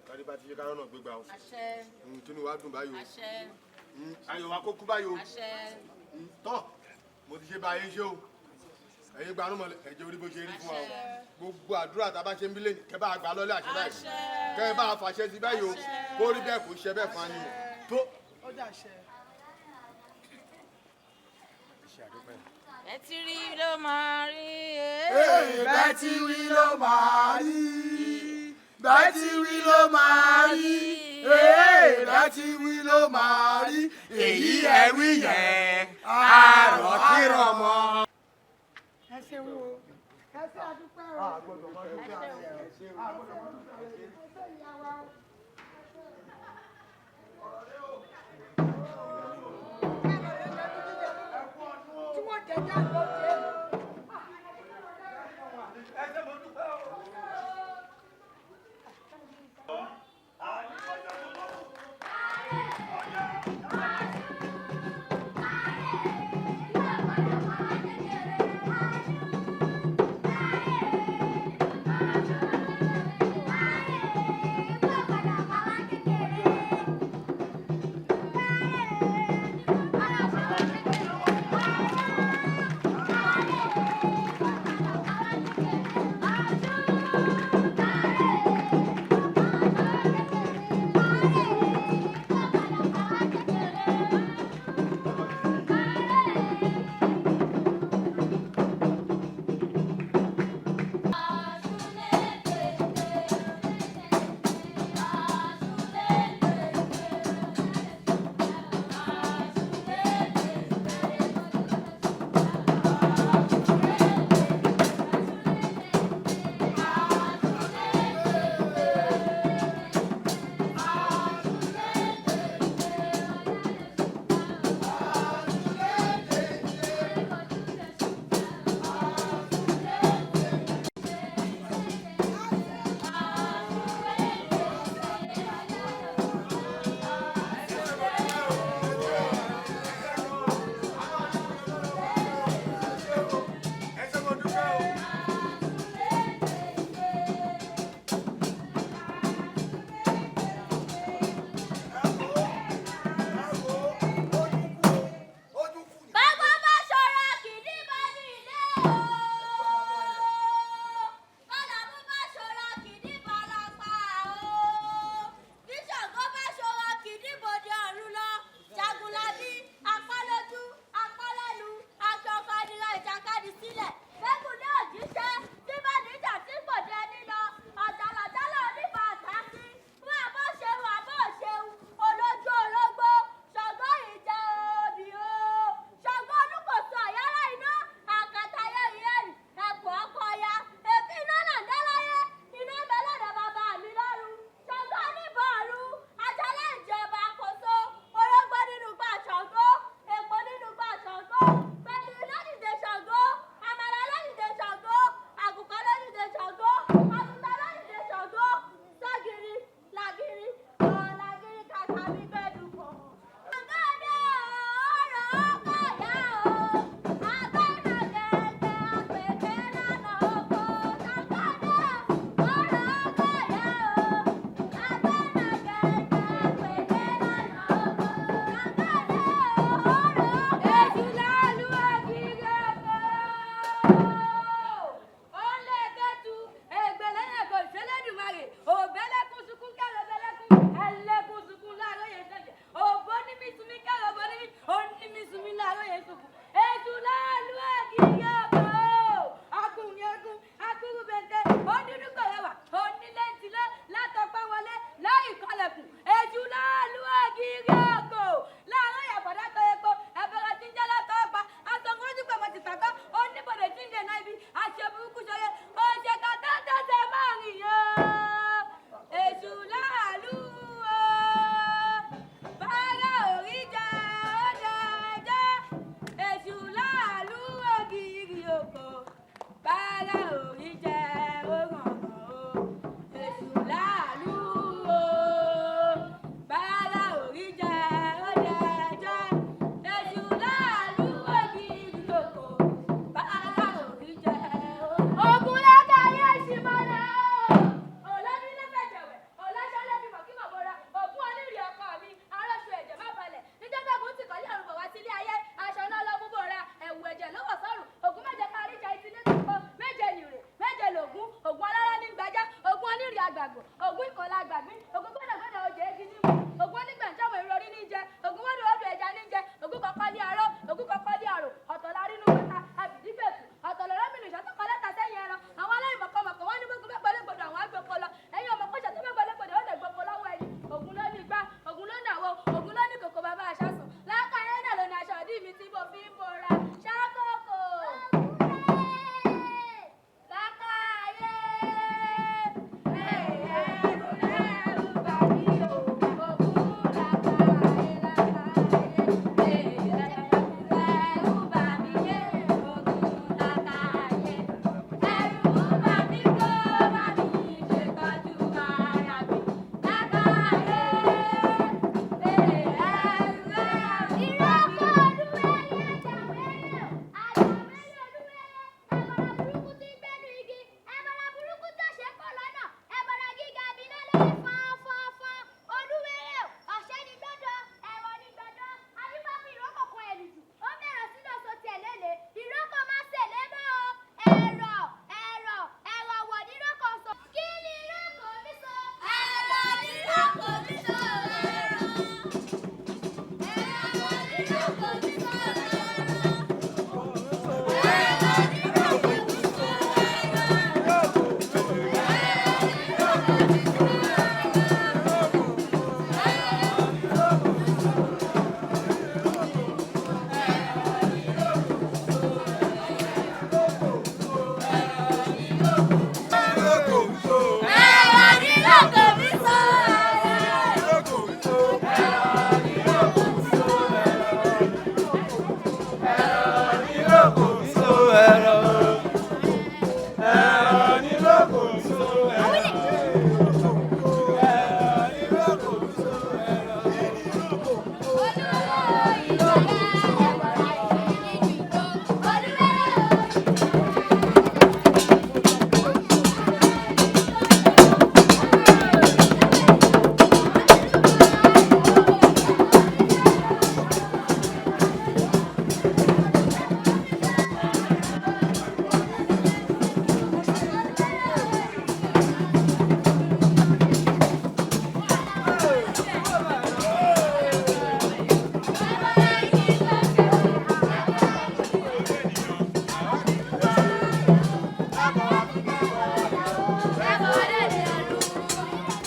kárí bá ti ṣe kárọ̀ náà gbégbá o tínú wa dùn báyìí o ayọ̀ wa kó kú báyìí o tọ́ mo ti ṣe bá yín ṣe o ẹ̀yin gbarúmọlẹ̀ ẹ̀jẹ̀ orí bó ṣe rí fún wa o gbogbo àdúrà tá a bá ṣe ń bí lẹ́nu kẹ́ bá a gbà lọ́lẹ́ àṣẹ báyìí kẹ́ bá a fàṣẹ sí báyìí o kó rí bẹ́ẹ̀ kó ṣe bẹ́ẹ̀ fún wa ni o tó. Bẹ́ẹ̀ ti rí ló máa rí. Bẹ́ẹ̀ ti wí ló máa rí. Bẹ́ẹ̀ ti wí ló máa rí. Bẹ́ẹ̀ ti wí ló máa rí. Èyí ẹ wí yẹn, àrò kírọ̀ mọ́. Ẹ ṣeun o, ẹ ṣe àdúpẹ́ o. Ẹ ṣeun o, ẹ ṣe ìyá wa o. Tí wọ́n jẹ já lọ jẹ.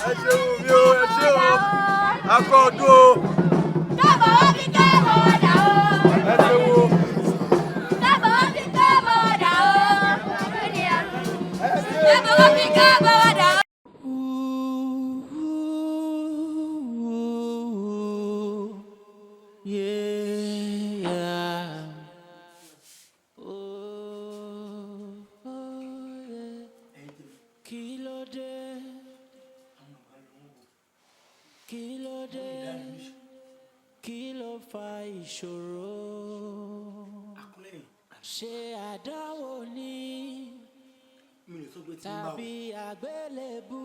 Ẹ ṣeun mi o, ẹ ṣe o, akọ ọdún o. Káàbọ̀ wá fi káàbọ̀ wá dà o. Ẹ ṣeun o. Káàbọ̀ wá fi káàbọ̀ wá dà o. Káàbọ̀ wá fi káàbọ̀ wá dà o. Yeah. Oh, oh, yeah. Kí ló dé? Kí ló dé? Kí ló fa ìṣòro? Ṣé àdánwò ni Mi lè sọ pé tí ń bá wò. tàbí àgbélébú?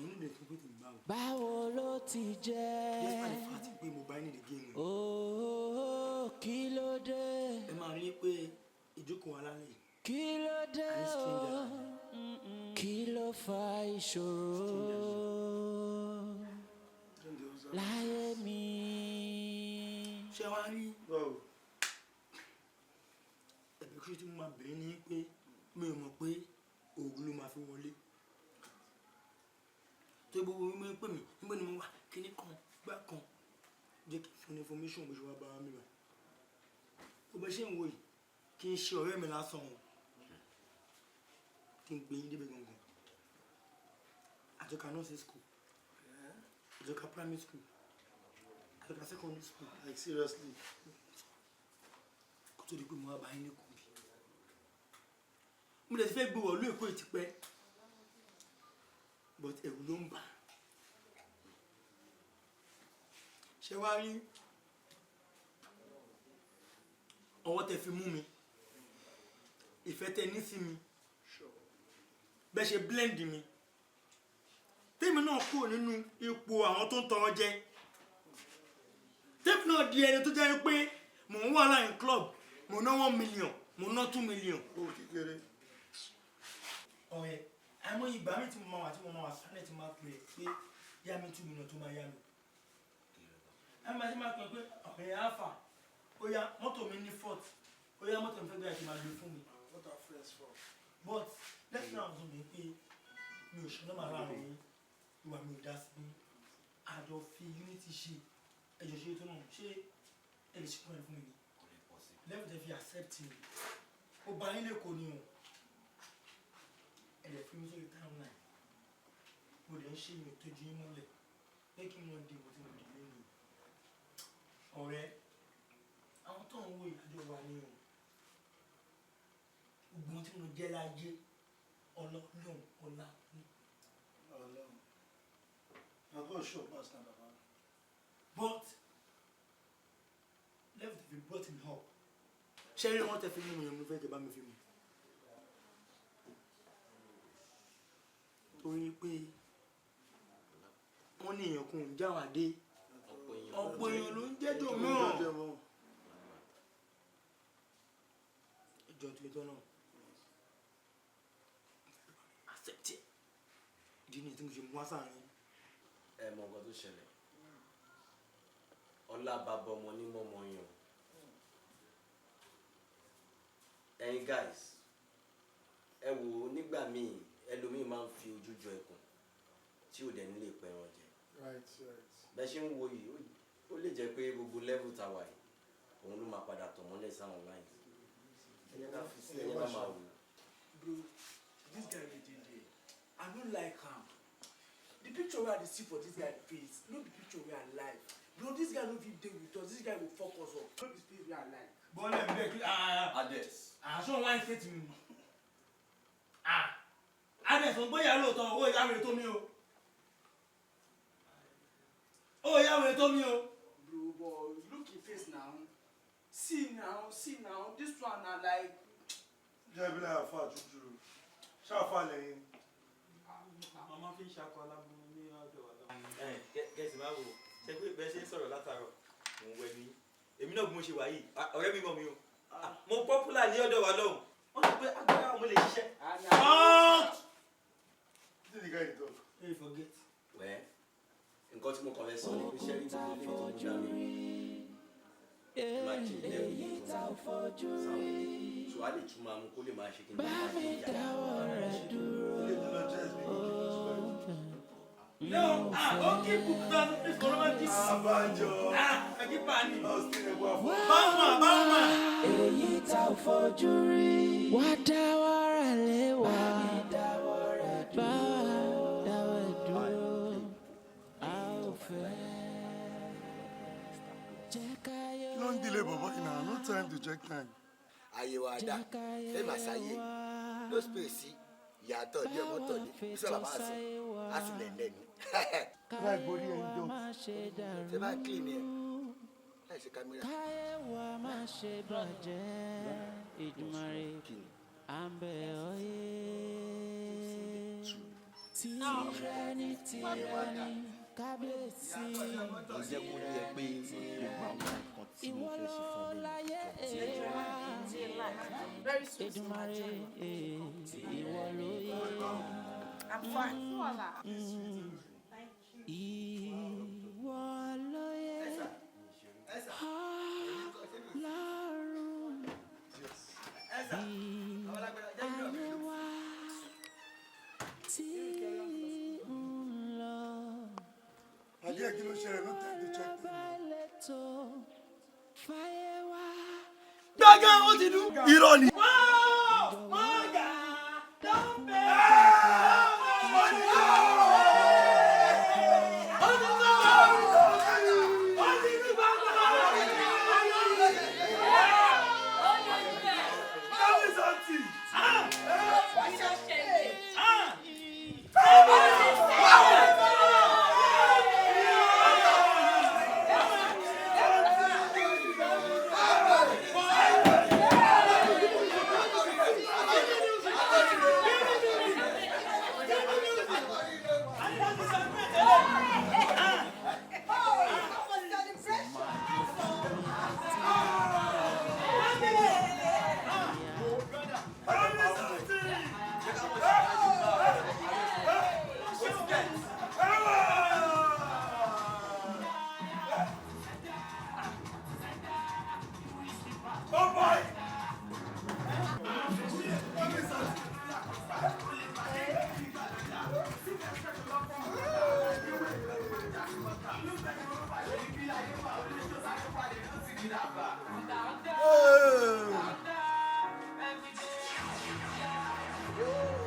Èyí lè sọ pé tí ń bá wò. Báwo ló ti jẹ́? Despite the fact pé mo bá yín ní the game. Ooo, kí ló dé? Ẹ máa rí pé ìjókòó wa lálẹ́ yìí. Kí ló dé Àní stranger. o? Kí ló fa ìṣòro láyé mi? Ṣé wàá rí ẹ̀bí kí tí mo máa bẹ̀rẹ̀ ni pé mi ò mọ̀ pé òògùn ló máa fi wọlé tó gbogbo mi pè mí nígbà ni mo wà kíní kan gbá kan. Jẹ́ kí n fún ní information bó ṣe wá bá mi rà bó bá ṣe ń wò yìí. Kí n ṣe ọ̀rẹ́ mi lásán o, kí n gbé yín débẹ̀ gangan. Àjọkà nursery school, àjọkà primary school, àjọkà secondary school. Like, seriously? Kó tó di pé mo wá bá yín ní kùbí, mo lè ti fẹ́ gbé wọ̀lú Èkó yìí tipẹ́, but ẹ̀rù ló ń bà. Ṣé wàá rí ọwọ́ tẹ fi mú mi, ìfẹ́ tẹ ní sí mi, bẹ́ẹ̀ ṣe blend mi, tèmi náà kúrò nínú ipò àwọn tó ń tọrọ jẹ, tèmi náà di ẹni tó jẹ́ pé mò ń wà láàrin club, mò ń ná 1 million, mò ń ná 2 million. Owó kékeré. Ọ̀rẹ́, àìmọ̀ ìgbà mi tí mo máa wà sálẹ̀ tí mo máa pè é pé yá mi 2 million tó máa yá mi. Ẹ máa ti máa pè é pé ọ̀rẹ́ alpha, ó yá, mọ́tò mi ní fault, ó yá, mọ́tò mi fẹ́ gbé àti máa gbé fún mi. What are friends for? But let's now assume pé mi ò ṣe nọ́mà láàrin yín, ìwà mi ò dá sí yín, àjọ fi unity ṣe ẹjọ ṣe tó náà, ṣé ẹ lè ṣe fún ẹ fún mi ni level tẹ fi accept mi? Ó bá yín lẹ́kọ̀ọ́ ni o, ẹ lè fi mi sórí timeline, mo lè ń ṣe mi ò tójú yín mọ́lẹ̀ pé kí n lọ di ìwọ tí mo dì lónìí. Ọ̀rẹ́, àwọn tó ń wo ìdájọ́ wa ni o, gbogbo ohun tí mo jẹ́ láyé, Ọlọ́run ọlá ní. Ọlọ́run. Na God show pass na baba. But level tẹ fi brought me up, ṣé rí wọn tẹ fi mú mi yẹn, mo fẹ́ kẹ́ bá mi fi mu, torí pé wọ́n ní èèyàn kan ò ń jáwàdé, ọ̀pọ̀ èèyàn ló ń jẹ́jọ́ mọ́ ìjọ tó tọ́ náà accept it. Ìdí nìyí tí mo ṣe mú wá sáàrin. Ẹ mọ nǹkan tó ṣẹlẹ̀, ọlá bàbá ọmọ ní mọ́mọ́ yàn. Ẹ̀yin guys, ẹ wò ó, nígbà míì ẹlòmíì máa ń fi ojú jọ ẹkùn tí ò dẹ̀ ní lè pẹran jẹ. Bẹ́ẹ̀ ṣe ń wo yìí, ó lè jẹ́ pé gbogbo level tá a wà yìí, òun ló máa padà tọ̀ mọ́lẹ̀ sáwọn lines. Ẹ jẹ́ ká fi sílẹ̀, ẹ jẹ́ ká máa wò ó. Bro, this guy wey dey there, I no like am. The picture wey I dey see for this guy face no be picture wey I like. Bro, this guy no fit dey with us. This guy go fuck us up. No be face wey I like. Bọ́ọ̀lù ẹ̀ bẹ́ẹ̀ kí Ades. Àṣọ wọn ṣe tì mí. Ades ń gbóyà lóòótọ́, owó ìyá rẹ̀ tó mi o, owó ìyá rẹ̀ tó mi o. Bro, but look him face now. See now, see now, this one na like. Jẹ́ ìbílẹ̀ àfa àtúntò ṣáfà lẹ́yìn. Màmá fi ń ṣakọ aláboyún ní ọ̀dọ̀ wa náà. Ẹ kẹsì máa wò ṣe pé bẹ́ẹ̀ ṣe ń sọ̀rọ̀ látàárọ̀, mò ń wẹ ní èmi náà bí mo ṣe wà yìí. Ah, ọ̀rẹ́ mi mọ̀ mi o. Ah, mo popular ní ọ̀dọ̀ wa lọ́hùn, wọ́n sọ pé agbára mo lè ṣiṣẹ́. Kí ni guy dey talk? Hey, forget. Wẹ́, nǹkan tí mo kàn fẹ́ sọ ni pé ṣẹ́rí gbogbo ilé tó ń dá mi, ẹ máa kí level yìí tó sáwọn ilé so a lè tún máa mú kó lè máa ṣe kí n Bá máa mi ṣe ìjà. dáwọ́ rẹ̀ dúró. No, ah, ó kí bùkútà ní kọ́lọ́mà kí. Abájọ. Ah, ẹ̀kí pa ni. Austin ẹ̀kọ́ àfọ. Báwọn báwọn. Èyí tá ò fojú rí. Wá dáwọ́ rẹ̀ lé wa. Bá wa dáwọ́ ẹ̀ dúró. A ò fẹ́. Jẹ́ káyé Kí ló ń delay bọ̀bọ̀ yìí náà? No time to check time. Ayé wa dá fẹ́ màá sáyé, no space. Ìyàtọ̀ ní ọmọ tọ̀ ní bísọ̀ bàbá sùn á sì lẹ̀ lẹ́nu. Láì borí ẹ̀ ń jọ. Ṣé bá clean ẹ̀? Láì ṣe kámẹ́rà. Káyé wa má ṣe bàjẹ́, Èdùmàrè à ń bẹ̀ ọ́ yé. Tìrẹ ni tìrẹ ni kábíyèsí. Mo jẹ́ kó yẹ pé gbogbo àwọn nǹkan tí mo fẹ́ ṣe fún mi. Láyé èèwà Èdùmàrè ìwọ ló yẹ. I'm fine. Ìwọ ló yẹ. Ọlọ́run ayé wa tí ń lọ. Àdé kí ló ṣẹlẹ̀ ló tẹ̀ ní check. Balẹ̀ tó fàyè wá. Gbàgán ó ti dún. Irọ́ ni.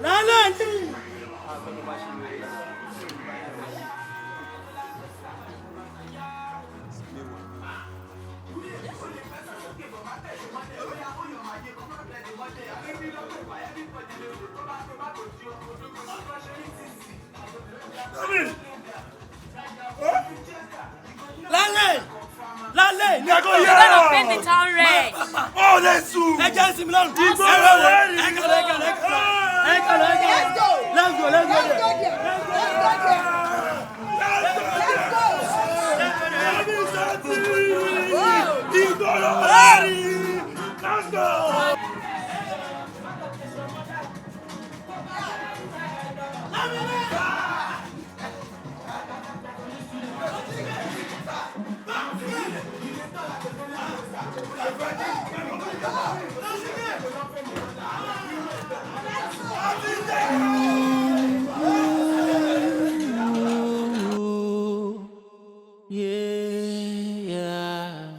Lálẹ́ ní. Lálẹ́ lálẹ́ ní Ẹ̀kọ́ yẹ. Gonna paint the town red. Ó lè sùn. Ẹ jẹ́ sinmi lọ́rùn. Igbó Ẹ wẹ̀ wẹ̀. rẹ̀. Ẹ kàlọ́ ẹ kàlọ́ ẹ kàlọ́. Ẹ kàlọ́ ẹ kàlọ́. Let's go. Let's go, let's go Let's go there. there. Let's go there. Let's go. Ìgboro rẹ̀. Let's go. Yeah.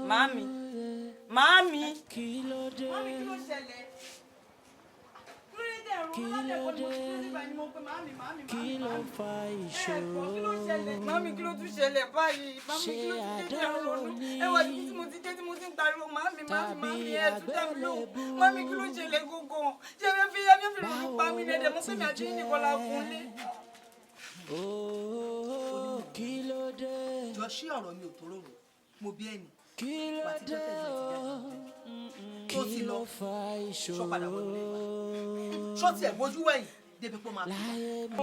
Màámi, màámi. Kí ló dé? Màámi, kí ló ṣẹlẹ̀? Kí ló dé tẹ̀ ẹ̀rọ lálẹ́ kọ́ ni mo ti dé nígbà ni mo pe màámi, màámi, Kí màámi, ló màámi. fa Ẹ̀gbọ́n, kí ló ìṣòro? ṣẹlẹ̀? Màámi, kí ló tún ṣẹlẹ̀ báyìí? Màámi, kí ló tún dé tẹ̀ ẹ̀rọ ronú? Ẹ wà níbi tí mo ti dé tí mo ti ń pariwo màámi, màámi, màámi, ẹ tún dá mi lóhùn. Màámi, kí ló ṣẹlẹ̀ gangan? Ṣé ẹ fẹ́ fi ronú pa mí ní ẹ̀dẹ̀ mọ́ pé mi àti yín nìkan la kún lé? Ooo, kí ló dé? Jọ ṣé ọ̀rọ̀ mi ò tó rọrùn? Mo bí ẹni. Kí ló Wà á ti dé jọ́ tẹ̀lé ti jáde. o? Tó Kí ti ló lọ. fa Ṣó padà wọnú ilé wa? ìṣòro? Ṣó tiẹ̀ bójú wẹ̀yìn débi pé ó máa fi.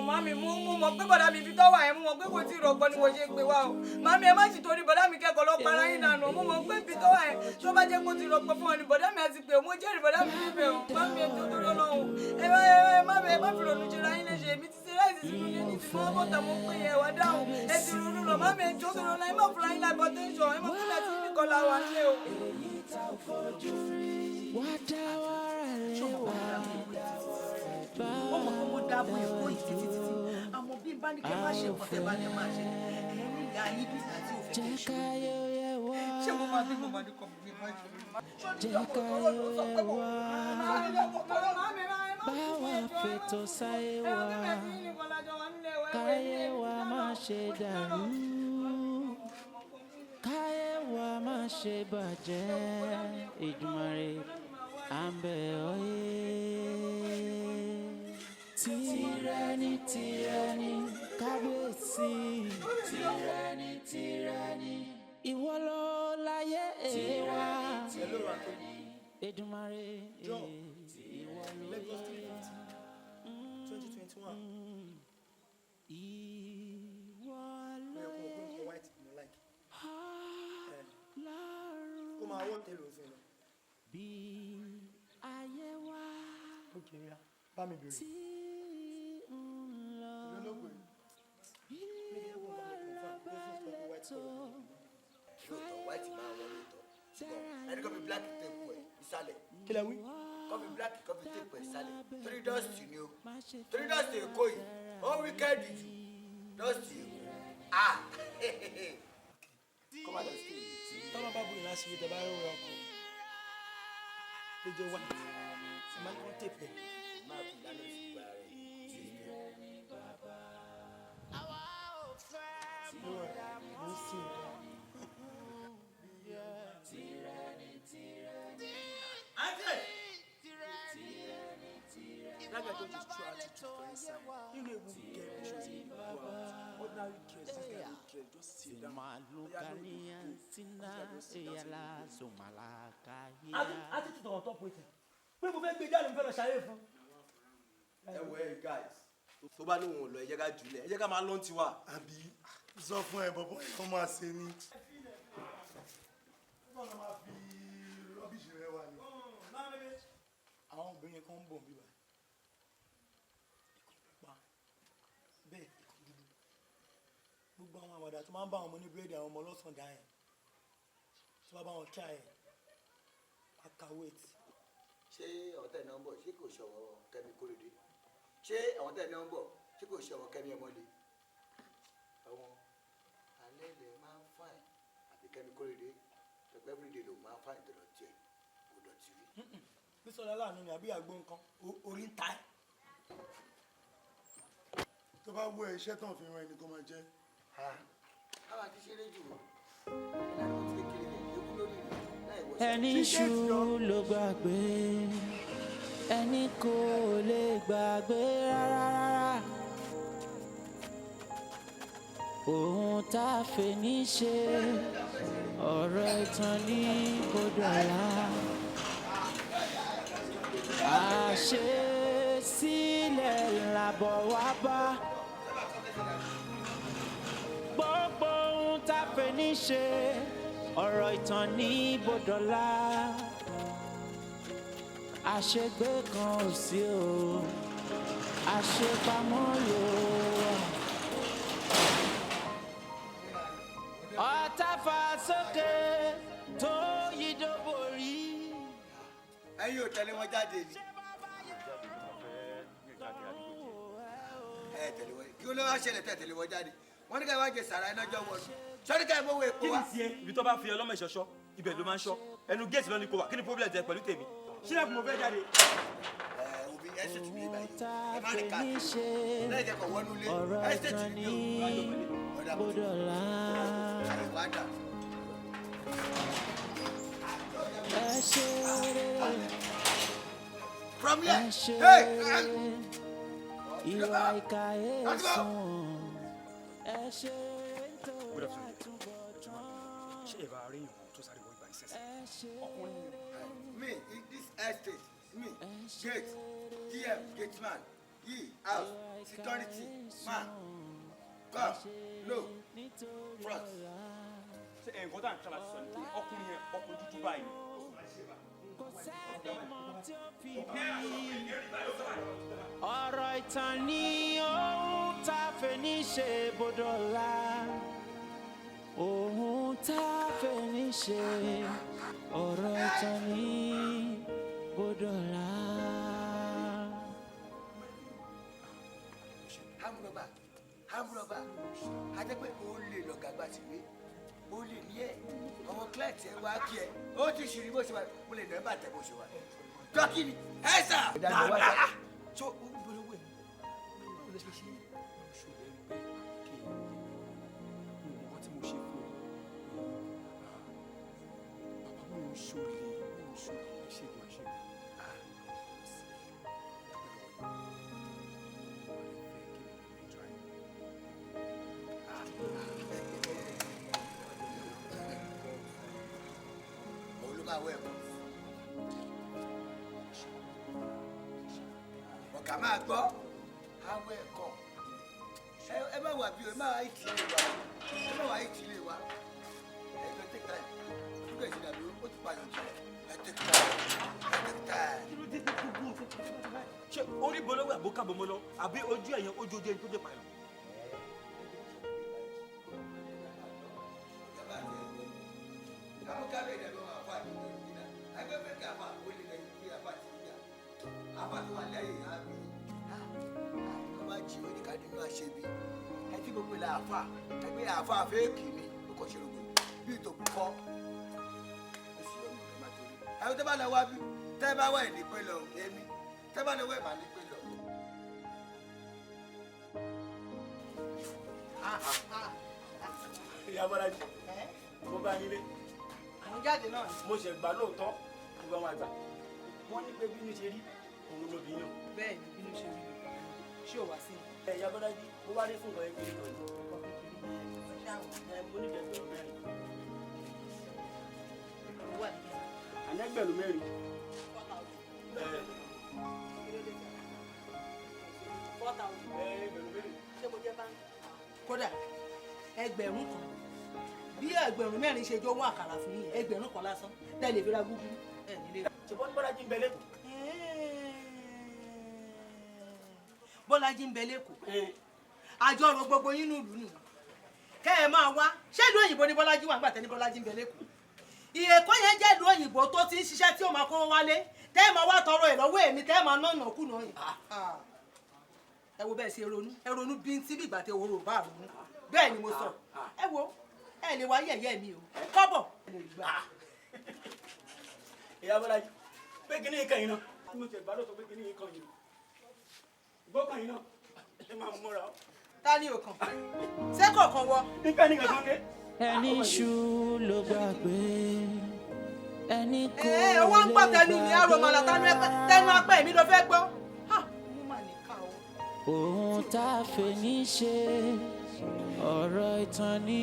Màámi, mo mọ̀ pé bọ̀dá mi ibi tó wà yẹn, mo mọ̀ pé kò tí ì rọgbọ ni mo ṣe pé wá o. Màámi, ẹ má sì torí bọ̀dá mi kẹ́kọ̀ọ́ lọ para yín dànù. Mo mọ̀ pé ibi tó wà yẹn, tó bá jẹ́ kó ti rọgbọ fún ọ ni bọ̀dá mi àti pé mo jẹ́rìí bọ̀dá mi níbẹ̀ o. Màámi, ẹ tó torí Ọlọ́run. Ẹ má fi ronú jẹra yín léṣe. Èmi ti ṣe ráìsì sínú ilé ní ti mọ́ bọ́tà mo pé yẹn wá dáhùn. Ẹ ti ronú lọ. Màámi, ẹ tó torí Ọlọ́run. Ẹ má fura yín láìpọ̀ tẹ́ńṣọ̀n. Ẹ mọ̀ pé láti ní kọ́lá wà nílé o. Wá dá wàrà lé wa. Ó mọ̀ pé mo dáàbò èkó yìí títí títí. Àmọ́ bí bá ní kẹ́ má ṣe nǹkan tẹ́ bá ní máa ṣe. Ẹ ní ìyá yín bí ìgbà tí ò fẹ́ Jẹ́ kẹ́ ṣe. káyé ó yẹ wá. Ṣé mo máa bí mo máa ní kọ́ mi bí má ṣe? Jẹ́ káyé ó yẹ wá. Báwa fètò sáyé wa. Káyé wa má ṣe dàrú. Káyé wa má ṣe bàjẹ́. Èdùmàrè à ń bẹ̀ ọ́ yé. Tìrẹ ni, tìrẹ ni, kábíyèsí. Tìrẹ ni, tìrẹ ni, ìwọ ló láyé wa. Èdùmàrè, ìwọ ló Lagos 350 2021. Ìwọ ló yẹ white mo like. Ó máa wọ́n tẹ̀lé òsín lọ. Bí ayé wa Ok, ya bá mi bèrè. tí ń lọ. Ìwọ lọ́ba lẹ́tọ̀. Lóòótọ́, white máa wọ lóòótọ́, ṣùgbọ́n ẹni kò fi black tape ẹ̀ ìsàlẹ̀. Kí lẹ wí? Kò fi black, kò fi tape ẹ̀ ìsàlẹ̀, torí dust ni o, torí dust Èkó yìí, ó wicked jù. Dust Èkó, ah. Kó má lọ sí èyí. Tọ́lọ́ bá bóyá láṣìírí, tẹ bá rí ọ̀rọ̀ ọkọ̀ tó jẹ́ white, ẹ máa ń kọ́ tape ẹ̀. Máa fi ìlànà ìsìnkú ara rẹ̀ sí ìlú. Mo ń sìn ín. Auntie! That guy just dey throw attitude for inside. He no even get patience make he go out. Ordinary dress, this guy no dress, just sit down. Oya, no go go. This guy just sit down, say he go go. Attitude on top wetin? Pé mo fẹ́ gbé jáde, mo fẹ́ lọ ṣayé fún. Ẹ wọ ẹ guys, tó bá lóun ò lọ, ẹ jẹ́ ká jùlẹ̀, ẹ jẹ́ ká máa lọ́n tiwa. Àbí sọ fún ẹ, bọ̀bọ̀ yẹn máa ṣe ni. Wọ́n lọ máa fi rubbish rẹ wà ní. Àwọn obìnrin kan ń bọ̀ bíbá. Ìkan pupa bẹ́ẹ̀, ìkan dúdú. Gbogbo àwọn àwàdà tó máa ń bá àwọn ọmọ ní búrẹ́dì, àwọn ọmọ ọlọ́sàn dá yẹn, tó bá bá wọn try ẹ̀, akawéètì. Ṣé àwọn tẹ̀ náà ń bọ̀, ṣé kò ṣọwọ́ Kẹ́mi Kórèdé? Ṣé àwọn tẹ̀ náà ń bọ̀, ṣé kò ṣọwọ́ Kẹ́mi Ọmọlé? Àwọn alẹ́ lè máa ń fine àbí Kẹ́mi Kórèdé pẹpẹ everyday ló máa ń fine tó dọ̀tí ẹ̀ kò dọ̀tí rí. Bísọ̀lá láàánú ni àbí àgbo nǹkan orí ń ta ẹ̀. Tó bá wọ iṣẹ́ tán fi ran ẹni kó máa jẹ́. Àwọn àti ṣeré jù wọ́n ìlànà tó ti kékeré yẹn ewu lórí rẹ̀ láì wọ́ṣẹ́. Ẹni ṣú ló gbàgbé, ẹni kò lè gbàgbé rárá rárá. Ohun tá a fẹ́ ní ṣe, ọ̀rọ̀ ìtàn ní kò dọ̀la. Àṣesílẹ̀ làbọ̀ wá bá. Gbogbo ohun tá a fẹ́ ní ṣe, ọ̀rọ̀ ìtàn ní bòdọ̀lá. Àṣegbé kan ò sí o, àṣepamọ́ ló wà. Ọ̀tá fà sókè tó yí dóborí. Ẹ̀yin ò tẹ̀lé wọn jáde ni? Ẹ tẹ̀lé wọn, kí ló wá ṣẹlẹ̀ tẹ̀ tẹ̀lé wọn jáde? Wọ́n ní ká wá jẹ sàrà iná jọ wọnú sọ́ni ká ẹ mọ́wọ́ epo Kí wa. ni tiẹ̀? Ibi tó bá fi ọlọ́mọ ìṣọ̀ṣọ́, ibẹ̀ ló máa ń ṣọ́. Ẹnu géètì lọ ni kò wà. Kí ni problem tẹ pẹ̀lú tèmi? Sílẹ̀kùn, mo fẹ́ jáde. Ẹ òbí ẹ ṣètì mi báyìí o, ẹ má rìn káàkiri lẹ́yìn kẹ́kọ̀ọ́ wọnú ilé. Ọ̀rọ̀ Ẹ ṣètì ìtàn mi ní o, ọ̀dà bòdọ̀lá. àyẹ̀wò àdà. Ẹ ṣe rere. From here. Ẹ ṣe Hey! rere. Ìwà ìkà èsùn. Ẹ ṣe rere nítorí àtúbọ̀tán. Ṣé ẹ bá rí ìwọ̀n tó sáré wọ ìgbà ìṣẹ̀ṣẹ̀? Ọkùnrin ni o. Me in this estate, me gate, GM, gate man, e house security man, come no front. Ṣé ẹ̀ nǹkan tá à ń try láti sọ ni pé ọkùnrin yẹn, ọkùnrin dúdú báyìí ni? Kò sẹ́ni mọ̀ tí ó fi bí. Ọ̀rọ̀ ìtàn ni ohun tá a fẹ́ ní ṣe bòdọ̀lá. Ohun tá a fẹ́ ní ṣe, ọ̀rọ̀ ìtàn ní bòdọ̀lá. Hamurọba, hamurọba, a jẹ́ pé o lè lọ gàgbà síwé, o lè ní ẹ àwọn client ẹ wá kí ẹ, ó ti ṣìírí bó ṣe wà, mo lè nà ẹ bá tẹ bó ṣe wà. Dọ́kì ni ẹ sà. So ó ń bolo wẹ̀, báwo lè ṣe ṣe? Ṣòro ẹ pé kí n mo mọ nǹkan tí mo ṣe fún ẹ bàbá, mo ń ṣòlè, mo ń ṣòlè. Ẹ ṣe gan, ẹ ṣe gan. Gba àwọ̀ ẹ̀kọ́. Ọ̀gá máa gbọ́ àwọ̀ ẹ̀kọ́. Ẹ má wà bí o, ẹ má wà ìtì ilé wa. Ẹ má wà ìtì ilé wa. Ẹ jọ take time. Nígbà tí ìdàbí ó ti pààyàn jù. Ẹ take time. Ẹ take time. Kí ló dé tó gbogbo òfin tó báyìí? Ṣé orí bolówó àbó kábọ̀ mọ́ lọ àbí ojú ẹ̀yàn ojú ojú ẹni tó dé pààyàn? Àfa fẹ́ẹ̀kì ni ó kàn ṣe rògbò bí ìtòkù kọ́ ó sì yọ ọmọ ọ̀gá torí. Àwọn tó bá lọ wá bí tẹ́ bá wà ní pé lọ èmi tẹ́ bá lọ wá ìmà ní pé lọ. Ìyá Bọ́lájí, mo bá yín lé. Mo jáde náà. Mo ṣe gbà lóòótọ́ gbogbo àwọn àgbà. Wọ́n ní pé bínú ṣe rí òun ló bí yàn. Bẹ́ẹ̀ ni bínú ṣe rí ṣé ò wá sí mi. Ìyá Bọ́lájí, mo wá rí fún nǹkan kékeré kan ni. Mo ní ẹgbẹ̀rún mẹ́rin. Àní ẹgbẹ̀rún mẹ́rin. 4,000. Ṣé mo jẹ́ báńkì? Kódà 1,000 bí 4,000 ṣe jọ wọ́n àkàrà fún yín 1,000 lásán tẹ́lẹ̀ fi ra gúgúrú ẹ̀ nílé. Ṣé bọ́lá Bọ́lájí ń bẹ lẹ́kọ̀ọ́? Bọ́lájí ń bẹ lẹ́kọ̀ọ́. Àjọrò gbogbo yín nílùú nìyí. Kẹ́ ẹ máa wá ṣé ìlú òyìnbó ni Bọ́lájí wà nígbà tẹ́ ní Bọ́lájí ń bẹ lẹ́kọ̀ọ́. Ìyẹ̀kọ́ yẹn jẹ́ ìlú òyìnbó tó ti ń ṣiṣẹ́ tí ó máa kó wálé tẹ́ ẹ máa wá tọrọ ẹ̀ lọ́wọ́ èmi tẹ́ ẹ máa nọ̀nà kùnà yìí. Ẹ wo bẹ́ẹ̀ ṣe ronú ẹ ronú bíntín bí ìgbà tẹ òwúrò bá ronú bẹ́ẹ̀ ni mo sọ ẹ wo ẹ lè wá yẹ̀yẹ́ mi o kọ́bọ̀. Ìyá Bọ́lájí pé kí ní ìkànnì náà mo ṣe gbà lóòótọ́ pé kí ní ìkànnì náà gbọ́kàn yìí náà ẹ máa múra o. Ta ni òkàn ṣé kọ̀ọ̀kan wọ. Nígbà ní kankan ké. Ẹni ṣú ló gbàgbé ẹni kò lè Ẹ wọ́n ń gbọ́ tẹnu mi àròmọ̀lá tẹnu apẹ́ mi ló fẹ́ gbọ́. Ohun tá a fẹ́ ní ṣe ọ̀rọ̀ ìtàn ní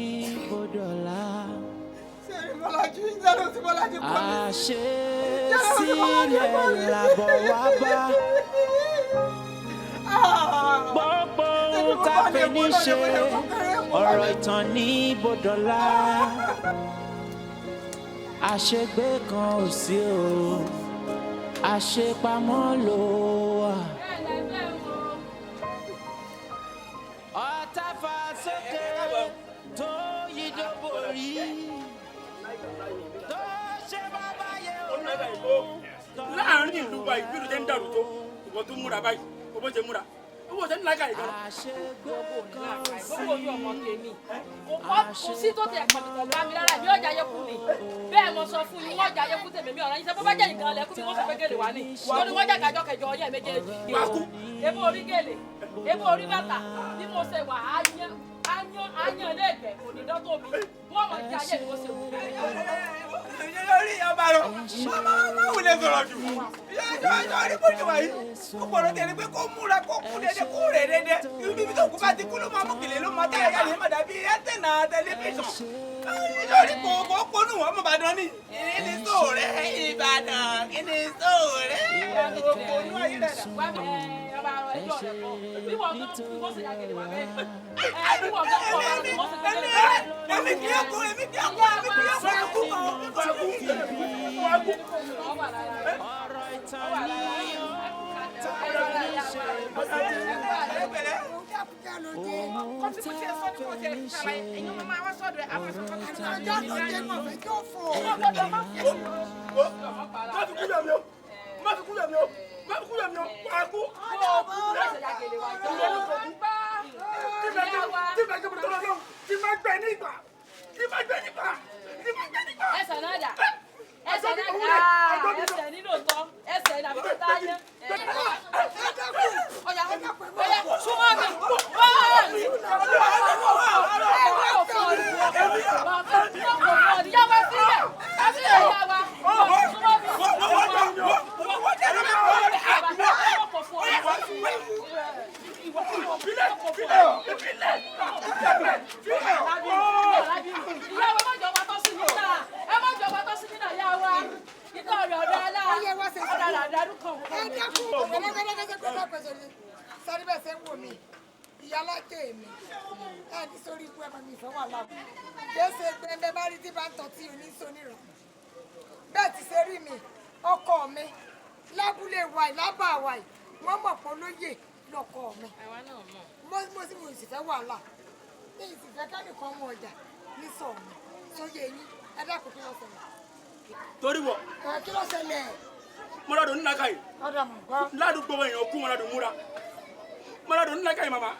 bọ́dọ̀lá. Ṣé Bọ́lájí jẹ́rọ tí Bọ́lájí kọ́ mi? Àṣé sílẹ̀ làbọ̀ wá bá. Gbogbo ohun tá a fẹ́ ní ṣe ọ̀rọ̀ ìtàn ní bọ́dọ̀lá. Àṣegbé kan ò sí o, àṣepamọ́ ló wà. Ọ̀tá fà sókè tó yí dóborí tó ṣe bàbá yẹ òun. Láàárín ìlú wa ìgbìlú jẹ́ ń dàrú tó ìwọ tó múra báyìí o bó ṣe múra o bó ṣe ń lága ìgbà. Gbogbo ojú ọmọ tèmi kò sí tó tẹ̀ pàtàkì bá mi lára mi ọjà yẹkù ni bẹ́ẹ̀ mo sọ fún yín wọ́n ọjà yẹkù tèmi mi ọ̀rọ̀ yín sẹ́ bó bá jẹ́ nìkan lẹ́kú mi wọ́n sọ pé gèlè wá ní torí wọ́n jàgájọ́ kẹjọ ọyẹ́ méjèèjì. Ebó orí gèlè ebó orí bàtà bí mo ṣe wà á yán á yán lẹ́gbẹ̀ẹ́ kò ní dọ́tò mi wọ́n mọ̀ jẹ́ ayé mi mo ṣe wù mí. Lórí ọba rọ máa wulẹ̀ sọ̀rọ̀ jù yọjọ́ rí bó ti wà yìí kó gbọ́dọ̀ tẹ̀lé pé kó múra kó kú dédé kó rẹ̀ dédé ibi tó kú bá ti kú ló máa mú kìlẹ̀ ló máa tẹ̀lé yàrá má dàbí ẹ̀ńtẹ̀nà tẹlifíṣàn yọjọ́ rí kó kó kónú ọmọ Ìbàdàn ni kí ni sóò rẹ̀ Ìbàdàn kí ni sóò rẹ̀ kó kónú ayé rẹ̀ dà. Èmi kì í kú èmi kì í kú èmi kì í kú kú kú. Ọ̀rọ̀ ìtàn ní Kọ́ tí mo ti sọ ní kò tẹ̀ ṣàlàyé ẹ̀yin ọmọ máa wá sọ́dọ̀ ẹ̀ àwọn sọ́kọ́ tó ń Ọjọ́ tó dé mọ̀ fẹ́ kí ó fò. Má fi kúlẹ̀ mi o má fi kúlẹ̀ mi o má fi kúlẹ̀ mi o wà á kú. Tí bá gbé mi tó lọ lọ́wọ́ tí bá gbẹ nígbà tí bá gbẹ nígbà tí bá gbẹ nígbà. Ẹsẹ̀ náà dà ẹsẹ̀ náà dà ẹsẹ̀ nínú tán ẹsẹ̀ náà fi tá yẹn. Ọ̀yà ọ̀yà súnmọ́ mi bọ́ọ̀lù yàwá sílẹ̀ sílẹ̀ yàwá súnmọ́ mi. Ìyàwó má jọba tọ́ sí mi náà ẹ má jọba tọ́ sí mi náà yà wá. Sọ̀rọ̀ dáadáa. Ó yẹ wá ṣe sùúrù. Rádaràda kàn wọ́n. Ẹ dákun, ọ̀gẹ́dẹ́gẹ́dẹ́ pẹ̀sẹ̀ ni. Sáré bẹ́ẹ̀ ṣe ń wò mí. Ìyálájẹ mi. Ẹ ní sórí ikú ẹ mọ̀ mi ìfẹ́ wà láwù. Kìí ṣe gbẹ̀ngbẹ̀ bá rí tí bá ń tọ́ tí oníṣonírọ̀. Bẹ́ẹ̀ ti ṣe rí mi, ọkọ mi, lábúlé wa yìí, lábà wa yìí, wọ́n mọ̀ pé olóyè lọkọ mi. Àwa náà mọ̀. Mo sì mo sì fẹ́ wàhálà. Mi ì sì fẹ́ kẹ́nìkan mú ọjà ní sọ̀ mi. Sóyè yín, ẹ dákun, kí ló ṣẹlẹ̀? Torí wọ. Ẹ kí ló ṣẹlẹ̀? Mọ́ládùn ńlá káyì. Ọ̀dà mọ̀ gbọ́. Ládùúgbò èèyàn kú mọ́ládùn múra. Mọ́ládùn ńlá káyì màmá.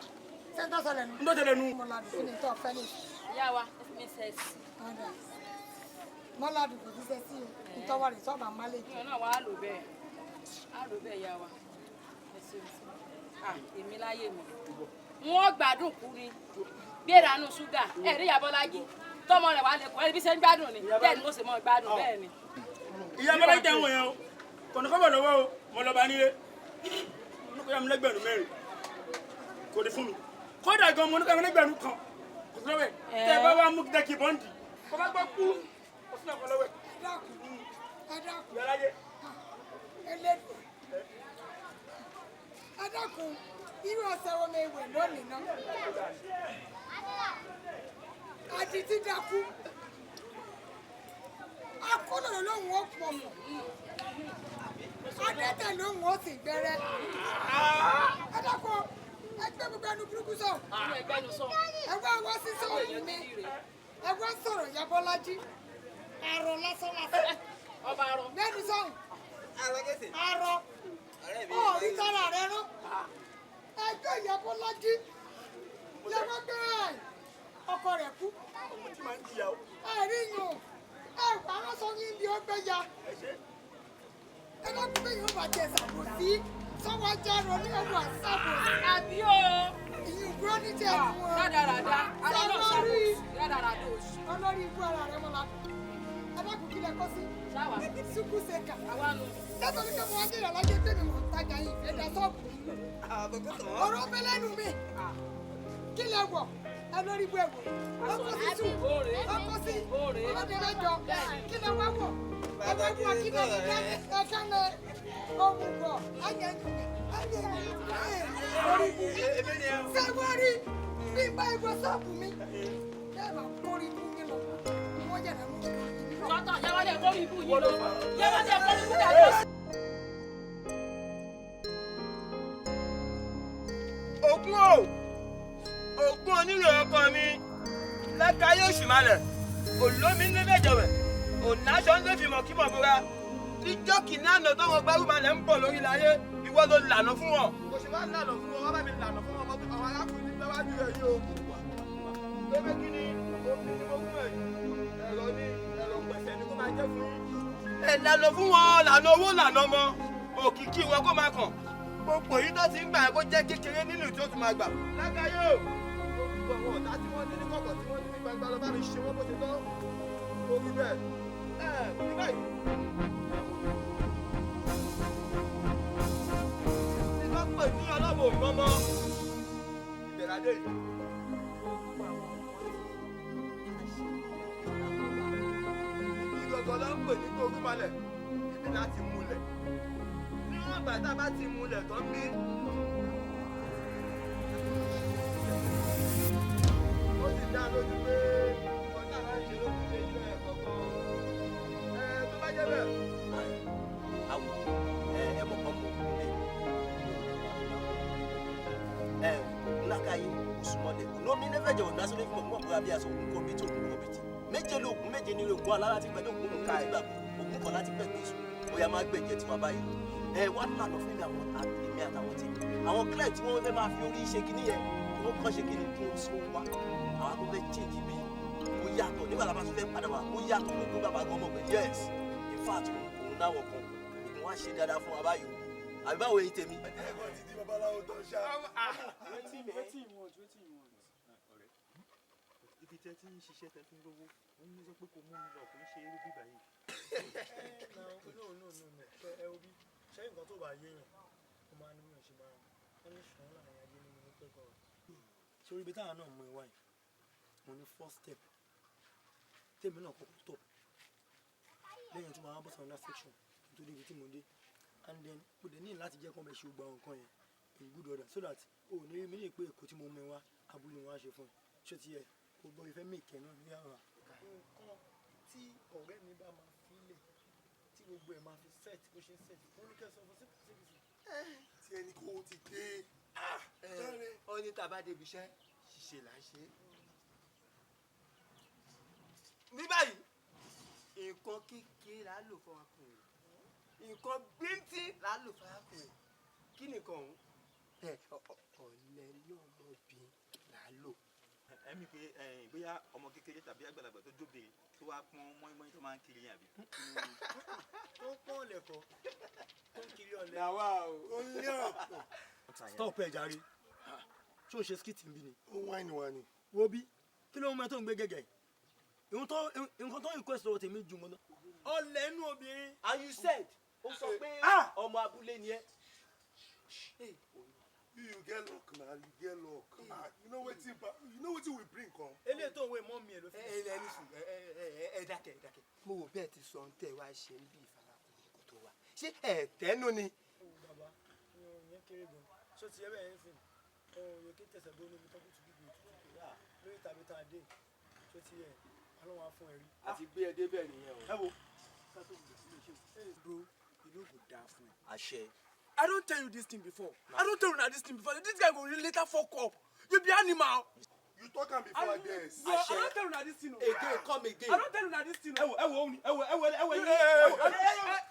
Ṣé ń tó ṣẹlẹ̀ nù? Ń tó ṣẹlẹ̀ nù. Mọ́ládùn, kí ni tó fẹ́ ní? Ìyá wa, ẹ fi mi ṣe sí. Ọ̀dà. Mọ́ládùn kò fi ṣe sí o. Ìtọ́wọ́ rẹ̀ sọ́ọ̀bà má lè jẹ. Ìyá náà wàá lò bẹ́ẹ̀. Á lò bẹ́ẹ̀, ìyá wa. Ẹ ṣeun. À, èmi láyé mi. Wọ́n gbádùn kú ni. Bí ìrànú ṣúgà, ẹ̀rí ìyá Bọ́lájí. Tọ́mọ rẹ̀ wà lẹ́kọ̀ọ́, ẹ̀rí bí ṣe ń gbádùn ni. Bẹ́ẹ̀ ni mo sì mọ̀ gbádùn bẹ́ẹ̀ ni. Ìyá Bọ́lájí tẹ̀ ń wọ̀ yẹn o. Kọ̀nìkọ́bọ̀ lọ́wọ́ o, mo lọ bá nílé. Mo ní kó yá mi lẹ́gbẹ̀rún 4. Kò ní fún mi. Kódà gan, mo ní kó yá mi lẹ́gbẹ̀rún 1. Kò sí lọ́wọ́ ẹ̀. Tẹ́ ẹ bá wá mú dẹ́kì bọ́ǹdì. Kò bá gbọ́ kú. Kò sí lọ́wọ́ ẹ̀. Ẹ dákun, ẹ dákun. Ìyá láyé. Elédùn. Ẹ dákun, irú ọ̀sẹ̀ wo mi wẹ̀ lónìí náà? Àdìtí dákú. Akólòlò lóhùn ó pọ̀ mọ̀. Adẹ́tẹ̀ lóhùn ó sì gbẹrẹ. Ẹ dákun, ẹ gbé gbogbo ẹnu burúkú sọ. Ẹ wá wá sí sọ́ọ̀bù mi. Ẹ wá sọ̀rọ̀ ìyá Bọ́lájí. Arọ lásán lásán. Ọba arọ. Mẹ́nu sọ̀hún. Arọ. Ó rí sára rẹ rán. Ẹgbẹ́ ìyá Bọ́lájí. Lẹ́wọ́n gbé ẹ̀. Ọkọ rẹ̀ kú. Ẹ̀rí yùn. Ẹ wà ránṣọ yín bí ó gbé ya. Ẹ bá kú bẹ́ẹ̀ yóò bá jẹ ṣàbòsí. Sọ́wọ́ jẹ́rọ ní ọdún àṣàbòsí. Àbí o. Ìyún kúrò ní jẹ́ ẹnu wọn. Rádaràda. Arọ náà Sọ́wọ́ rí. ṣàbòsí. Rádaràda òṣì. Olórí ikú ara rẹ̀ mọ́lá. Ẹ bá kú kílẹ̀ kọ́ sí. Sukú ṣe kà. Sẹ́tọ̀ ní kí mo wá jẹ́ ìyàlájẹ́ pé mi mò ń tajà yìí ìfẹ́ da sọ́ọ̀bù. Ọ̀rọ̀ bẹ lẹ́nu mi. Kí lẹ wọ̀? Ẹ lórí ibú ẹ̀ wọ̀. Ọkọ sí sùn. Ọkọ sí. Ọlọ́dẹ mẹ́jọ. Kí lẹ wá wọ̀? Ẹ wá wọ̀ kí lẹ ní dá ẹ kánlẹ̀ ohun bọ̀. Ẹ̀yẹ ẹ̀yẹ orí ibú. Ṣé wọ́n rí bí bá ìwọ sọ́ọ̀bù mi? Bẹ́ẹ̀ bá kórí ibú yín lọ. Wọ́n yàrá mú mi. Sọ́tọ̀ yẹ́wọ́lẹ̀ kórí ibú yín lọ. Yẹ́wọ́lẹ̀ kórí ibú dàgbà. Ògún o, Ògún onílò ọkọ mi lẹ́ka yóò sì máa lẹ̀ olómi ń lé jọ̀wẹ̀ ònáṣọ ń lé fìmọ̀ kí mọ̀ bóra níjọ́ kìíní àná tọwọ́ gbárùmọ̀lẹ̀ ń bọ̀ lórí láyé, ìwọ ló lànà fún wọn. Kò sì máa ń lànà fún wọn, wọ́n bá mi lànà fún wọn mọ́tò àwọn arákùnrin ní gbáwájú rẹ̀ yìí o. Pépé kí ni omi ni mo fún ẹ ẹ̀rọ ní ẹ̀rọ pẹ̀sẹ̀ ni kó máa jẹ́ fún yín. Ẹ lànà fún wọn, lànà owó, lànà ọmọ òkìkí wọn kó máa kàn gbogbo yìí tó ti ń gbà kó jẹ́ kékeré nínú tí ó tún máa gbà. Lákàyò gbogbo àwọn ọ̀tá tí wọ́n ní ní kọ̀kọ̀ tí wọ́n ní ní gbangba lọ bá mi ṣe wọ́n bó ṣe tọ́ orí bẹ́ẹ̀ ẹ̀ ní báyìí. Tí wọ́n pè ní ọlọ́wọ́ mọ́mọ́ ìbẹ̀rẹ̀ adé yìí. Ibi gangan ló ń pè ní kóoru malẹ̀, ibi láti múlẹ̀. Níwọ̀n ìgbà tá a bá ti múlẹ̀ tán bí. Ó sì dá lójú pé nǹkan tá a máa ń ṣe ló fi ṣe iṣẹ́ ẹ̀ kọ̀ọ̀kan. Ẹ tó bá jẹ́ bẹ́ẹ̀. Awo ẹ ẹ mọ̀ kọ́ mọ̀ lé ẹ ńlákàyé òsùnmọ́lẹ̀ olómi nẹ́fẹ̀jẹ̀ òní aṣọ lẹ́fún ọ̀gbọ́n bóra bí aṣọ ògùn kọ̀bìtì ògùn kọ̀bìtì méje lóògùn méje ní ògùn alára ti gbẹdọ̀ ògùn nǹkan ti gbàgbọ́ ògùn kan láti gbẹ̀gbẹ̀ èso bóyá má gbẹ̀jẹ̀ tiwa báyìí. Ẹ wá lànà fún mi àwọn èmi àtàwọn tèmi àwọn clear tí wọ́n fẹ́ máa fi orí ṣe kinní yẹn kí wọ́n kàn ṣe kinní kí wọ́n sún wá àwọn akó fẹ́ change bí kó yàtọ̀ nígbà tá a bá tún fẹ́ padà wá kó yàtọ̀ kó gbé bàbá gan mọ̀ pé yes, in fact òun náwọn kan òun wá ṣe dáadáa fún wa báyìí o àbí báwo èyí tèmi. Ẹ̀kọ́ ti di babaláwo tó ń ṣá. Wetin you want? Wetin you want? Ọ̀rẹ́, ibi tẹ́ ti ń ṣiṣẹ́ tẹ́ fi ń rówó, òun ló sọ pé kò mú mi lọ, kò ń ṣe irú bíbá yìí. No, no, no, no, ṣe ẹ obi ṣé nǹkan tó bá yé yàn ó máa ní bíyàn ṣe máa wọ́n ní ṣùgbọ́n láàrin ayé ní mo ní pẹ́ gan-an. Sórí ibi táwọn náà mú ẹ wáyé mo ní first step tèmi náà kọ́kọ́ tọ̀ Lẹ́yìn tó máa bọ́ sí another section nítorí ibi tí mo dé. And then mo dẹ̀ ní láti jẹ́ kó bẹ ṣe gbogbo àwọn nǹkan yẹn in good order, so that o ò ní rí mi ní pé èkó tí mo mú ẹ wá abúlé wọn á ṣe fún ẹ. Ṣé ti yẹ kó gbọ́ ìfẹ́ mèkẹ́ náà ní àrà? Nǹkan tí ọ̀rẹ́ mi bá máa fi lẹ̀ tí gbogbo ẹ̀ máa fi set bó ṣe ń set, wọ́n ní kẹ́ sọ fún sípò síbi. Tí ẹni kò ti dé. Ó ní tá a bá débi iṣẹ́, ṣiṣẹ́ là ń ṣe. Ní báyìí, nǹkan kékeré là á lò fún ọkùnrin, nǹkan bíntín là á lò fún ọkùnrin. Kí nìkan òun ẹ ọ̀lẹ lọ́mọbìnrin là á lò. Ẹ̀mí pé bóyá ọmọ kékeré tàbí àgbàlagbà tó jóbìnrin tó wá pọ́n mọ́ínmọ́ín tó máa ń kiri yẹn, àbí? Tó ń pọ́n ọ̀lẹ̀kọ́ tó ń kiri ọ̀lẹ. Làwa o. Ó ń lé ọ̀pọ̀. Stop ẹ̀ jàre. Ṣé o ṣe skit ń bí ni? Ó wáìnì wa ni. Wo bí, kí ló ń mú ẹ tó ń gbé gẹ́gẹ́ yìí? Nǹkan tó ń request lọ́wọ́ tèmi jù mọ́ náà. Ọ̀lẹ inú obìnrin. And you said, ó sọ pé ọmọ abúlé ni ẹ. You get luck na, you get luck. Ah, you know wetin you know wetin we bring come. Eléyìí tó ń wé mọ́ mi ẹ̀ ló fi. Ẹ ẹ ní sùn, ẹ ẹ ẹ dákẹ́, ẹ dákẹ́. Mo wò bẹ́ẹ̀ ti sọ ohun tẹ́ ẹ wá ṣe ń bí ìfarakùnrin kò tó wa. Ṣé ẹ tẹ́nu ni? Bàbá, ìyẹn kéré gan. Ṣé o ti yẹ bẹ́ẹ̀ ń sìn? Ohun yẹ kí n tẹ̀sẹ̀ bó níbi tọ́kùtù gbígbó tútù lórí tàbí tá a dé. Ṣé o ti yẹ? Ọlọ́run á fún ẹ rí. Àti gbé ẹ débẹ̀ nìyẹn o. Ẹ wo, ká tó gbèsè lè ṣe o. Bro, you no go die fún ẹ. Àṣẹ. I don tell you this thing before. I don tell una this thing before. This guy go later fuck up. You be animal. You talk am before, I guess. Bro, I don tell una this thing o. Again, come again. I don tell una this thing o. Ẹ wo, ẹ wo, ẹ wo, ẹ wo, ẹ wo.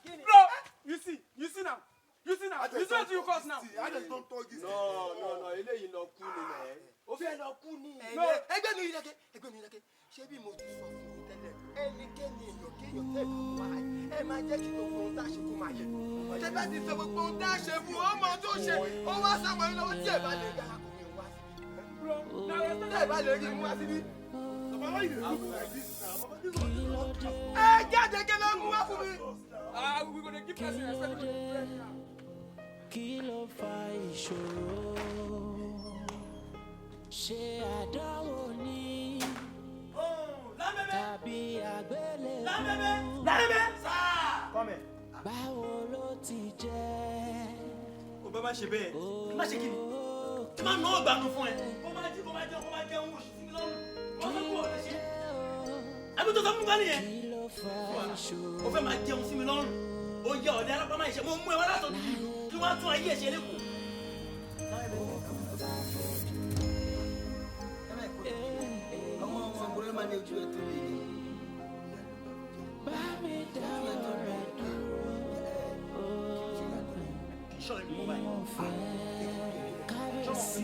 Ẹ bro, you see, you see now. You see now. You see wetin you cause now. I just don talk this. No, no, no, eléyìí lọ kú ni mẹ́. Ó fẹ́ lọ kú ni. Ẹgbẹ́ mi dákẹ́, ẹgbẹ́ mi dákẹ́. Ṣé bí mo ti sọ fún yín tẹ́lẹ̀, ẹnikẹ́ni, èèyàn kéèyàn tẹ́ bá wá, ẹ máa jẹ́ kí gbogbo ohun tá a ṣe kó máa yẹ. Tẹ́ bá ti sọ gbogbo ohun tá a ṣe fún ọ mọ tó ṣe, ó wá sáwọn yín lọ́wọ́ tí ẹ bá lè rí arákùnrin wá síbí. Tẹ́ ẹ bá lè rí wá síbí. Baba, why you dey look like this now? Baba, this one dey work. Ẹ jáde kí ló ń mú wá fún mi. Ah, we go dey give person respect, we go dey pray now. Kí ló fa ìṣòro? Ṣé àdánwò ni tàbí àgbélébùú? Come. Báwo ló ti jẹ́? O bá má ṣe bẹ́ẹ̀. Má ṣe kí ni? Tí máa ná ọgbàánu fún ẹ. Kó máa jí, kó máa jẹun, kó máa jẹun oṣù sí mi lọ́rùn. Wọ́n fẹ́ kú ọ̀rẹ́ ṣe. Àbí tó sọ fún mi wá nìyẹn? O fẹ́ máa jẹun sí mi lọ́rùn. O yẹ ọ̀lẹ́ alápá máa ṣe. Mo mú ẹ wá látọ̀ dúdú kí wọ́n á tún ayé ẹ̀ ṣe lẹ́kọ̀ọ́. Ọmọ ọmọ ọgbọ́n ló máa ní ojú ẹ tó lè ní. Bá mi dáwọ́ rẹ̀ dúró. Ṣọ́ mi mú báyìí. Kábíyèsí.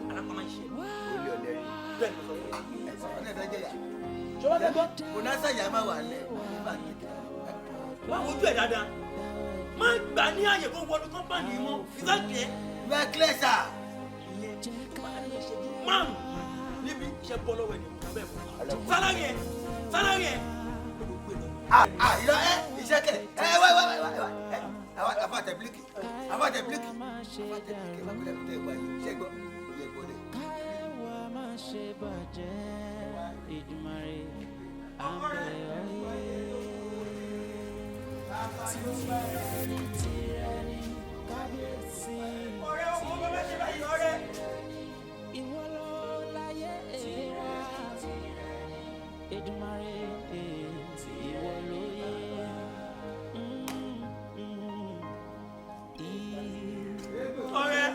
Alápá máa ṣe. Olè ọ̀lẹ́ rí. Bẹ́ẹ̀ ni mo sọ fún ẹ. Ọ̀nà ìfẹ́ jẹ̀yà. Ṣé wọ́n fẹ́ gbọ́? Kò náà sàyà máa wà lẹ̀ nígbà kékeré. Wá wojú ẹ̀ dáadáa. Má gbà ní àyè kó wọnú kọ́mpánì yìí mọ́. Is that clear? You are clear, sir. Ìyẹn tó bá ní ìṣẹ́jú 5 níbi iṣẹ́ bọ́ lọ́wọ́ ẹ̀ ní ìmọ̀ bẹ́ẹ̀ fún un. Sálárì ẹ̀, sálárì ẹ̀. Ah, irọ́ ẹ, iṣẹ́ kẹ̀ ẹ, wá wá wá wá ẹ, àfa tẹ bílíkì, àfa tẹ bílíkì, àfa tẹ bílíkì, ẹ má gbọ́dọ̀ tẹ ìwà yìí, ṣé gbọ́, ó yẹ gbọ́dọ̀. Káyé wa má ṣe bàjẹ́, Èdùmàrè, à ń bẹ̀ ọ́ yé. Tìrẹ ni, tìrẹ ni, kábíyèsí. Ọ̀rẹ́ ọmọ bàbá ṣe báyìí, ọ̀rẹ́. Ìwọ ló láyé wa. Èdùmàrè, ìwọ ló yé. Ọ̀rẹ́.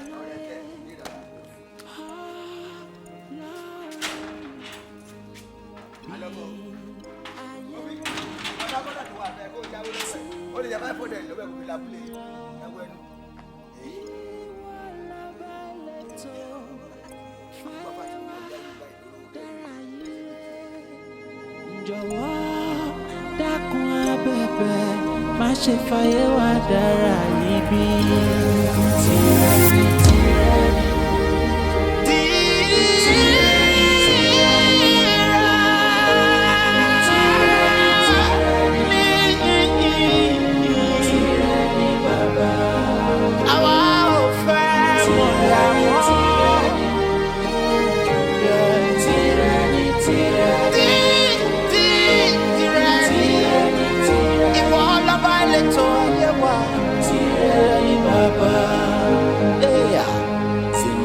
Ọ̀dàbọ̀dà tó wà bẹ́ẹ̀ kó jáwé lọ́wọ́ ẹ̀. Ó lè jẹ́ 500 lọ́wọ́ ẹ̀ kó fi lábúlé ẹ̀wọ̀ ẹnu. Jọ̀wọ́ dákun abẹ́bẹ́, má ṣe fàyè wá dára ibi. Tìrẹ ni, tìrẹ ni. Tìrẹ ni, tìrẹ ni. Tìrẹ ni, tìrẹ ni. Tìrẹ ni bàbá. Àwa ò fẹ́ mọ̀ làwọn. Tìrẹ ni, tìrẹ ni. Tìrẹ ni.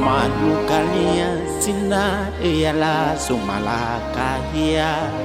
Malukalia sina eyala somalakahia.